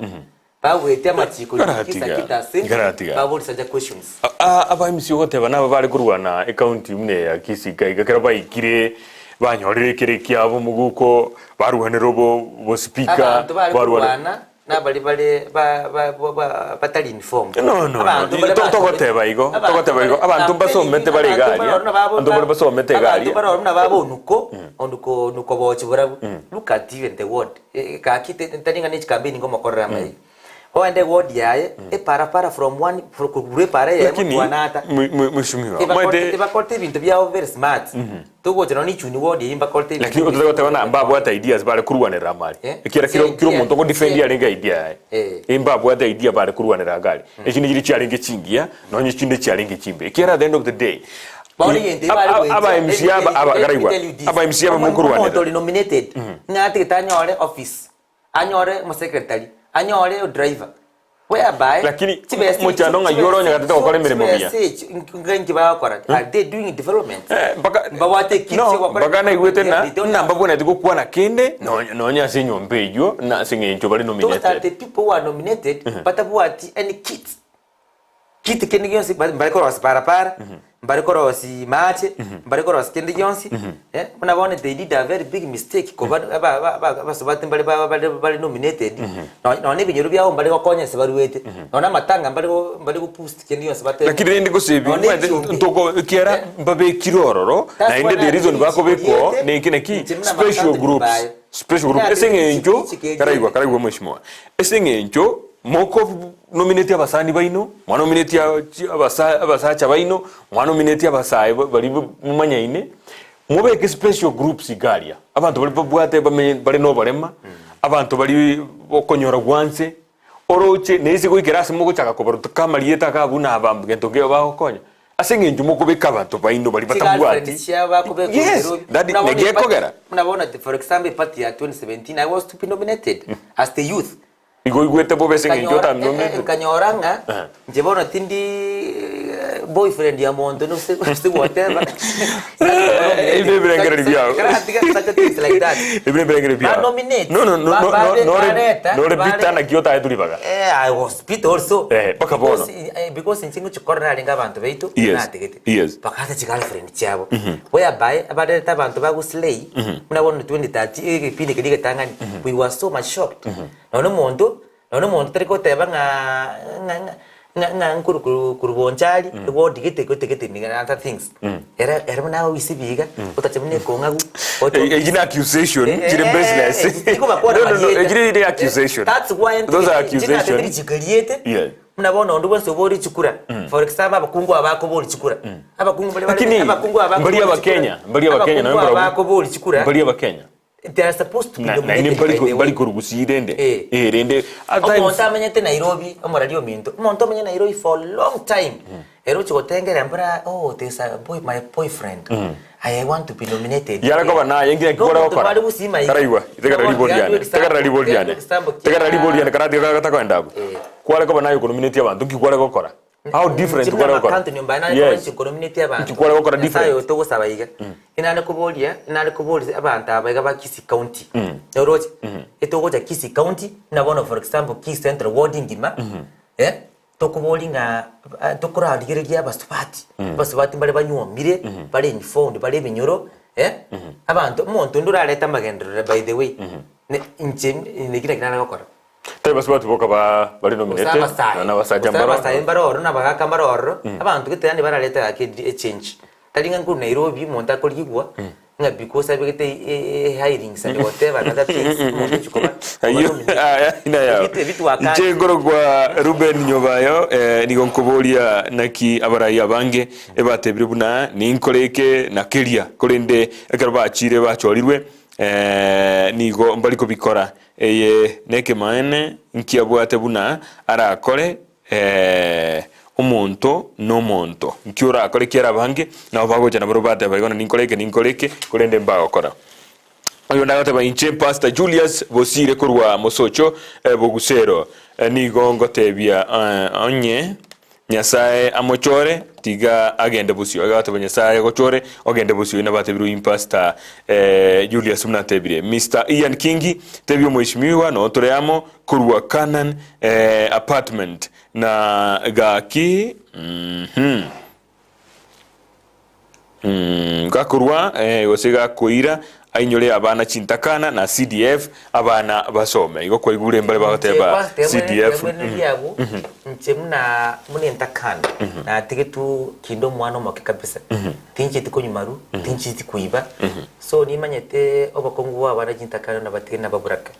bagwete amachiko Nkaratiga, kisa kita nkaratiga. baborisacha questions. Aba MC ogoteba naba bare korwana ecounty buna eya Kisii iga iga ekero baikire banyorire ekere kiabo moguko barwanera obo obospeaker Abanto bare barwana korwana nabari bare ba ba ba ba batari informed. No, no, no. Abanto bare To- basomete- togoteba igo, abanto togoteba igo. bare- Abanto mbasomete bare iga Abanto aria. baroro nababo- Abanto bare basomete iga Abanto aria. baroro nababo onuko, onuko onuko bochi barabwo. Look at even the ward. Gaki tari ng'a ne chikampeni ngomokorera amaiga. Ogende eward yaye, eparapara from one korwa epara eyemo Lakini twanata. mheshimiwa omanyete Ebakorete ebinto biabo very smart. Togocha nonya ne ichuni ward eyio mbakorete ebinto lakini ototebe goteba ng'a mbabwate ideas bare korwanerera amari. Eh? Ekiagera kero kero omonto ogodefend arenge idea yaye. Eh. Eh mbabwate idea bare korwanerera agari. Echio nichiri chiarenge chingiya, nonye chinde chiarenge chimbe. Ekiagera at the end of the day, Bono egento eye bare goetia, aba MC aba aba let me karaigwa, tell you this. aba MC aba Omonto mokorwanerera. ori nominated, ng'a atigete anyore office, anyore omosecretary, anyore odriver, whereby Lakini chibesa mochando ng'ai ore onye gatete gokora emeremo buya. chibesa echi nki nki bagokora? Are they doing development? Eh, mpaka Mbabwate ekiti no, chi'ogokora mpaka naigwete development, na they don't ng'a have. mbabwenereti gokwana kende nonya nonya ase enyomba eywo na ase eng'encho bare Those are nominated. the people who are nominated batabwati any kit. Kit kende gionsi mbare korosia parapara, mbare korosia mache, mbare korosia kende gionsi, eh, buna bono they did a very big mistake koba aba aba aba abasubati mbare ba bare bare nominated, nonye nonye ebinyoro biabo mbare gokonya ase baruete, nonye amatanga mbare go mbare go boost kende gionsi batebe. Lakini rende gose ebi Nonye omanyete echumbi. ntoko ekiara Eh. mbabekire ororo, That's naende why the reason natebirie bakobekwa oo chikoriete, neke naki inche buna special amasante groups, mbaye. special group ase Natebirie eng'encho chikoriete. karaigwa karaigwa mweshimiwa, ase eng'encho Moko nomineti abasani baino, mwanomineti abasacha baino, mwanomineti abasae baria momanyaine, mobeke special groups iga aria. Abanto baria babwate bamenye bare noborema, abanto baria okonyora gwanse, oroche naise goikera ase mogochaka kobaruta amarieta iga abwo na aba gento nkeiyo bagokonya. Ase eng'encho mokobeka abanto baino baria Chigalfriend batabwati. chiabo bakobekwa Yes, Nairobi. that Buna bono naki eparty- ekogera. buna bono for example eparty ya 2017 I was to be nominated as the youth. Igo oigwete bobe ase engencho Nkanyora otanominetwe? nkanyora ng'a Eh. inche bono tindi boyfriend ya monto gose gose whatever. Ebi nebirengererio biao. Karatiga such things like that. Ebi nebirengererio biao. Ba nominate. No, no, no, Ba- no, bare- no, nore, bareta, nore bare- bitter naki otaetwe ribaga. Eh, I was bitter also. Eh, mpaka bono. Because, eh, because inche ngochikorera narenge abanto baito, Yes, natigete. yes. Bakata chigirlfriend chiabo. Whereby, abarete abanto bagoslay, buna bono 2013 egepindi keria egetang'ani, we were so much shocked. Nonya omonto. Nonya omonto tari goteba ng'a ng'a ng'a ng'a ng'a nkoru koru korwa Bonchari, eward gete gete gete niga na other things. Ere ere buna agoisia ebiga, otache buna ekong'agu, oche Eyio ofisi. na accusation chire baseless. Tigobakwana No, no, no, marieta. echire ere accusation. That's why Those are inche natete accusation. richiko eriete, Yes. buna bono onde bwensi obori chikura, for example abakungu aba bakobori chikura, abakungu baria bare Lakini, abakungu aba mbari bakobori abakenya, chikura, mbari abakenya, abakungu naende aba barabwo- bakobori chikura, mbari abakenya. They are supposed to be Na- naende nominated by mbari the way. mbari korugusii rende Eh. Eh, rende at times Omonto amenyete Nairobi, omorari ominto, omonto omenye Nairobi for long time, ere ochia gotengera mbora oh there's a boy, my boyfriend, I want to be nominated. Yare koba naye nki naki kware Nomonto gokora kware gusii maiga. karaigwa tegerera Nomonto ribori yandwe riane example, tegerera ribori yandwe riane example kia- tegerera ribori riane karatiga gatakoenda abwo Eh. kware koba naye okonominate abanto nki kware gokora How different Inche buna kware gokora? amakanto nyomba nare koba Yes. inche nkonominate abanto. Inche kware gokora Nyasaye different. oyo togosaba iga. Inare koboria, inare koboria abanto aba iga ba Kisii County. Oroche? Etogocha Kisii County, buna bono for example Kisii Central ward engima, eh, tokoboria ng'a ah, tokorarigereria abasubati, abasubati mbare banyuomire, bare informed, bare ebinyoro, eh, abanto, omonto onde orarete amagenderero by the way, ne inche naki naki nare gokora. Tari basubati boka ba bari Gose nominated, abasae, nonya abasacha gose mbaro. abasae mbare ororo na abagaka mbare ororo, abanto gete yaani bararete gaki edi echange. Tari ng'a nkorwa Nairobi omonto akorigigwa, ng'a because abegete e- e hirings and whatever and other things, omonto ochia koba koba Ayio, nominated. aya, ina yao. Ebi ebi twakani. Inche nkorokwa Ruben Nyobayo, eh, nigo nkoboria naki abarai abange ebatebire buna ninkore eke na keria, korende ekero bachire bachorirwe, eh, nigo mbari kobikora. Eye nekemaene nkiabwate buna arakore, ee, omonto nomonto. Nki orakore kiara abange nabo bagocha nabarobwo bateba igo na ninkore eke ninkore eke, korende mbagokora. Oyonde agateba inche Pastor Julius Bosire korwa Mosocho Bogusero, nigo ngotebia onye Nyasae amochore, tiga agende bosio. Agateba Nyasae agochore, ogende bosio. Inabatebire oyio Pastor eh, Julius buna atebire. Mister Ian Kingi, tebia omweshimiwa noo tore amo korwa Canaan eh, apartment. Na gaki mhm. Mm, gakorwa eh, gose gakoira ainyore abana chintakana na CDF abana basome. Igo kwaigure mbare bagoteba CDF. Riabu nche muna muna entakana natigetu kinde omwana omoke kabisa tincheti konywa maru tincheti koiba so nimanyete obokongu bwa abana chintakana nabatige nababuraka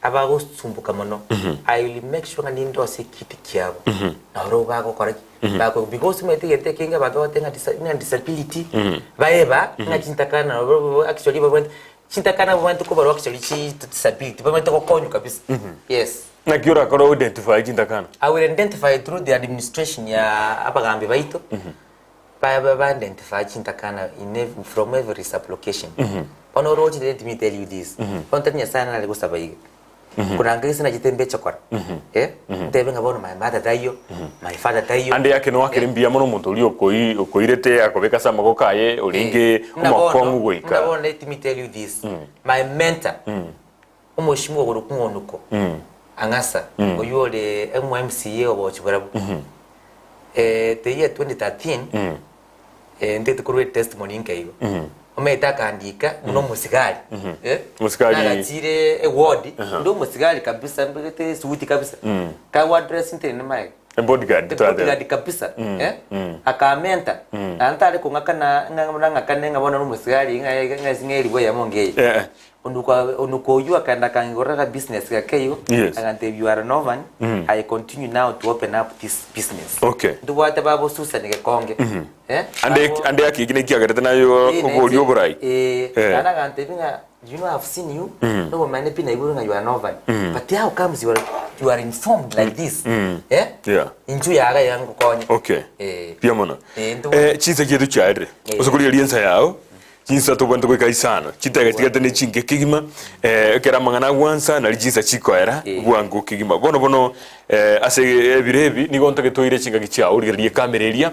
Abagosumboka mono, I will make sure ng'a ninde ase ekiti kiabo, naro bagokora ki? Bako because omanyete egento ekenge abanto bagoteba ng'a disa ng'a disability, baeba ng'a chintakana nabo bo actually babwenerete chintakana babwenerete kobarwa actually chi disability babwenerete gokonywa kabisa, yes. Naki orakore o identify chintakana? I will identify through the administration ya abagambi baito, ba ba ba identify chintakana in ev from every sub location. Bono oroche let me tell you this, bono tari Nyasaye nare gosaba iga, koranga gese nachete mbeche kora, eh, ntebe ng'a bono my mother taiyo, my father taiyo. Ande yake noakere mbuya mono omonto oria okoi okoirete akobeka ase amaboko aye orenge Buna bono, omokong'u buna goika. bono let me tell you this, my mentor, omoshimiwa okorokwa ng'onuko, Ang'asa, oywo ore omo-MCA obochie barabwo, the year 2013, ntete korwa etestimony inke igo, omanyete akandika buna omosigari, Omosigari. nagachire eward, inde omosigari kabisa mbegete esuti kabisa, kagoaddress ntenene magega. Ebodyguard The twateba. bodyguard kabisa eh akamenta naende tare kong'akana ng'a buna ng'akane ng'a bono nomosigari ng'a ng'a ng'a eribu eyemo ngeye Eh, eh. Onuko onuko oywo akaenda akang'igorera ka business gake igo Yes. agantebia you are an orphan I continue now to open up this business Okay. ntobwate babo Susan Gekonge eh Ande babo- ande ake eki nekiagerete nayo Eh, oboria nainche, oborai. eh, Eh. naende agantebia ng'a you know I've seen you nobomanyete pi naigure ng'a you are an orphan but how comes you are, you are informed like this eh Yeah. inchu yaga iga ngokonye Okay. Eh. Mbuya mono. Eh, ntobo- Eh, chinsa chiaito chiarire. Eh. Ase korigereria ensa yao, chinsa tobwenerete goika isano. Chidakika chitigate ne chinke kegima, eh, ekero amang'ana agwansa nari chinsa chikoera Eh. bwango kegima. Bono bono eh, ase ebiro ebi nigo ntagete toire chingaki chiao origererie ekamera eria,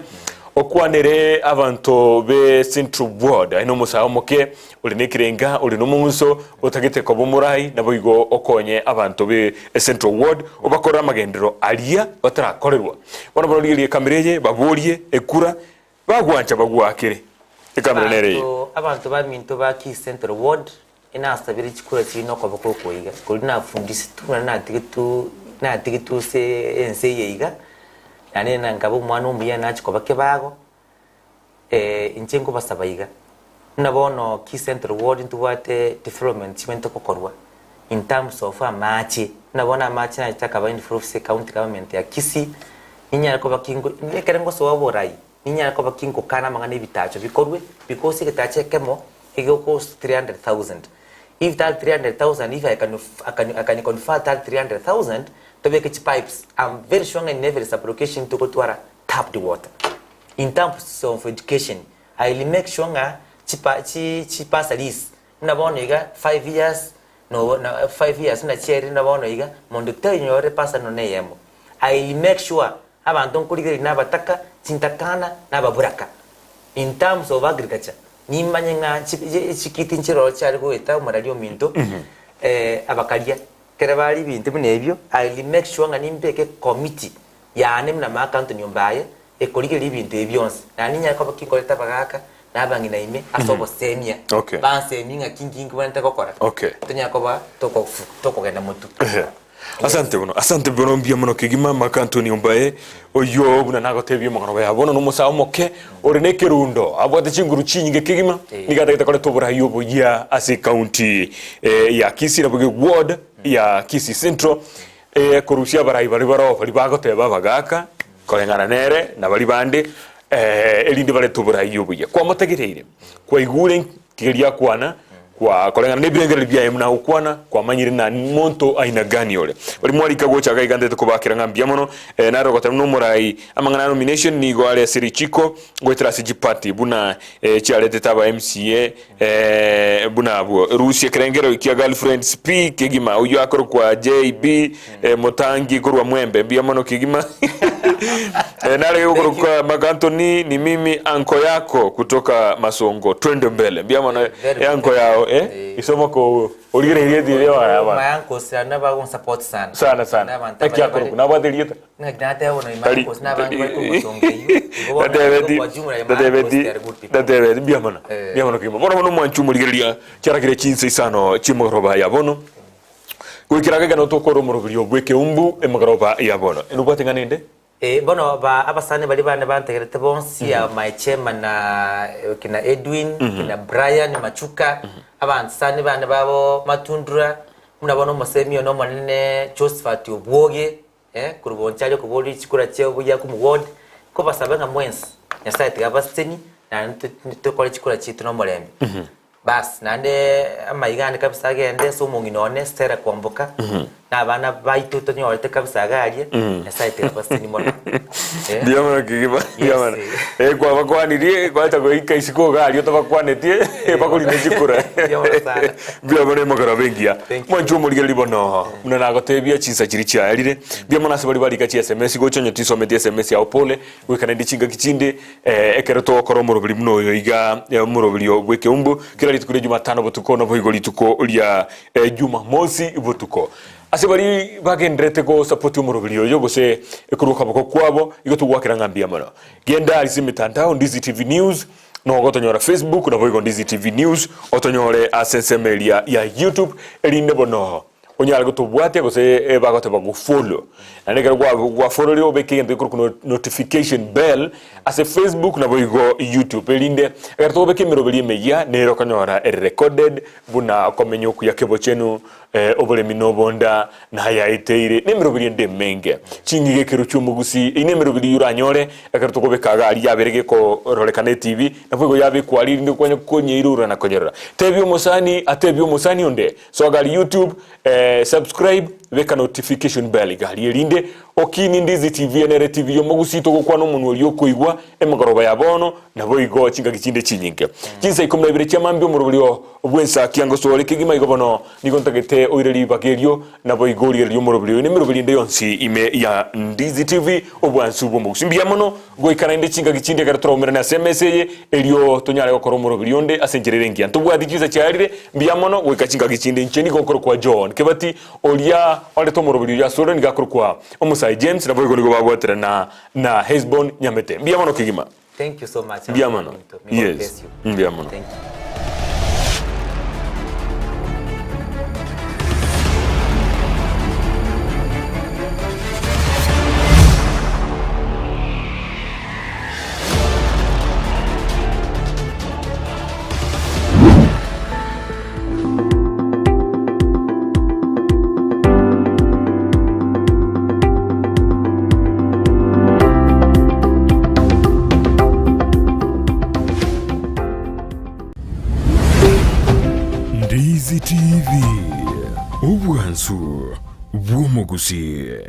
okwanere abanto be Central Ward, aye na omosae omoke ore nekerenga, ore nomong'uso, otagete koba omorai, naboigo okonye abanto be Central Ward, obakorere amagenderero aria batarakorerwa. Bono barorigererie ekamera eye, baborie ekura, bagwancha bagwakere. Ekamera nere eye. Abanto abanto baminto ba Kisii Central Ward, enasabire chikura chiri nokoboko okoiga, kori nafundisitwe buna natigetwe. Natigetwe ase ense eye iga, naende na nkaba omwana omuya nachia koba kebago, inche nkobasaba iga, buna bono Kisii Central Ward ntobwate development chibwenerete gokorwa in terms of amache, buna bono amache nachete akaba influence ase ecounty government ya Kisii, ninyare koba ki nko ekere ngosoa oborai, ninyare koba ki ngokana amang'ana ebitacho bikorwe, because egetacho ekemo egegocost 300,000. If that 300,000 if I can I can I can convert that 300,000 tobeke chipipes, I'm very sure ng'a in every sub-location togotwara tapped water. In terms of education, I will make sure ng'a chipa chi chibursaries buna bono iga 5 years no na 5 years buna chiaerire buna bono iga monto tainyore bursary nonya eyemo. I will make sure abanto nkorigereria na abataka, chintakana, na ababuraka. In terms of agriculture, nimanye ng'a chi chi chikiti nchiroro chiare goeta omorari ominto abakaria. Ekero bare ebinto buna ebio, I will make sure ng'a nimbeke ecommittee yane buna Mark Anthony Ombaye, ekorigereria ebinto ebi bionsi. Naende ninyare koba ki nkorete abagaka na abang'ina ime ase obosemia, Okay. bansemie ng'aki nki nkobwenerete gokora, Okay. tonyare koba tokofu tokogenda motwe. Ehe. Asante bono, asante bono mbuya mono kegima Mark Anthony Ombaye, oyio buna nagotebia omogano oye bono nomosae omoke ore na ekerundo abwate chinguru chinyinge kegima, nigo atagete koreta oborai oboyia ase ecounty ya Kisii nabo iga eward ya Kisii Central, korusia abarai baria baroo baria bagoteba abagaka koreng'ana nere na baria bande erinde barete oborai obuya. Kwamotegereire, kwaigure Tiga riakwana kwa koreng'ana nebirengererio biaye buna agokwana, kwamanyire na monto aina gani ore. Baria mwarika gocha iga iga ntete kobakera ng'a mbuya mono, nare ogoteba buna omorai amang'ana a nomination nigo are ase richiko goetera ase chiparty buna chiaretete aba MCA buna abwo. Rusia ekerengerero kia girlfriends pi kegima oyio akorokwa JB Motangi korwa Mwembe mbuya mono kegima. Nare gokorokwa Mark Anthony ni mimi anko yako kutoka Masongo twende mbele mbuya mono Very eh, good. anko yao eh Eh. isoma ko origereire etiri yao My aba uncles aa nabagonsupport sana. sana sana Nabanto naki abaya akorokwa bare- nabwate erieta Ng'aki nateba bono my Tari- uncles nabange bari korwa Masongo eyio. Igo bono Tatebeti- kwa jumla ya my uncles tatebeti they are good people. tatebeti mbuya mono Eh. mbuya mono kegima bono bono omwanchi omorigereria chiarakire chinsa isano chi'omogoroba ya bono Goikera agegena tokore omoroberio bw'ekeumbu emegoroba ya bono. Nobwate ng'a nende? Eh, bono ba abasani baria bane bantegerete bonsi, mm my chairman na kina Edwin, kina Brian Machuka, abansani bane babo Matundura, buna bono omosemi one omonene Josephat Obwoge, eh, korwa Bonchari okoboria chikura chia obuya korwa ward, nkobasaba ng'a mwensi, Nyasaye tiga abasesenie, naende tokore chikura chiaito nomorembe. Baas, naende amaiga ane kabisa agende ase omong'ina one Stella Kwamboka, na abana baito tonyorete kabisa iga aria, Nyasaye tiga abasesenie mono. Eh. Mbuya mono kegima, mbuya mono. Yes. Eh, kwabakwanirie, gwacha goika isiko iga aria otabakwanetie, bakorine chikura. Mbuya mono sana. Mbuya mono emogoroba engiya. Thank you. Mwanche omorigereria bono, buna nagotebia chinsa chiria chiaerire, mbuya mono ase baria barika chi sms gocha onye tinsometi sms yao pole, goika naende chingaki chinde, Ekero togokora omoroberi buna oyo iga, omoroberi bw'ekeumbu, kera rituko ria Jumatano botuko, naboigo rituko ria Jumamosi botuko. Ase baria bagendererete gosapoti omoroberi oyo gose korwa okoboko kwabo, igo togoakera ng'a mbuya mono. Genda ase emetandao Ndizi TV News, nogo otonyora Facebook, naboigo Ndizi TV News, otonyore ase ensemo eria ya YouTube, erinde bono Onyare gotobwatia gose bagoteba go follow. Naende ekero gwafolorire obeke egento gekorokwa notification bell ase Facebook naboigo YouTube erinde ekero tokobeka emeroberi emeyia nere okonyora ere recorded buna okomenya okuya kebochenu oboremi na obonda na ayaeteire na emeroberi ende emenge. Ching'ige ekero chi'omogusi eyio nemeroberi eyio oranyore ekero tokobeka iga aria yabere gekororekana etibi naboigo yabekwa aria erinde kwanya konyeirora na konyerora. Tebia omosani atebie omosani onde Soa gari YouTube, subscribe, beka notification bell iga aria erinde okini Ndizi TV ene ere TV y'omogusii togokwana omonwa oria okoigwa emegoroba ya bono naboigo chingaki chinde chinyinge. Chinsa ikomi na ibere chia mambia omoroberio bw'ensakia ngosore kegima igo bono nigo ntagete oire ribaga erio naboigo origererie omoroberio oyo nemeroberi ende yonsi ime ya Ndizi TV obwansu bw'omogusii. Mbuya mono Goika naende chingaki chinde ekero toraumerane ase emesa eye, erio tonyare gokora omoroberi onde ase enchera ere engiya. Ntobwati chinsa chiarire, mbuya mono, goika chingaki chinde. Inche nigo nkorokwa John Kebati, oria orete omoroberi oyo asore nigo akorokwa Omosae James, naboigo nigo babwaterana na Hesbon Nyamete. Mbuya mono kegima. Thank you so much. Mbuya mono. May God Yes. bless you. Mbuya mono. Thank you. bw'omogusii.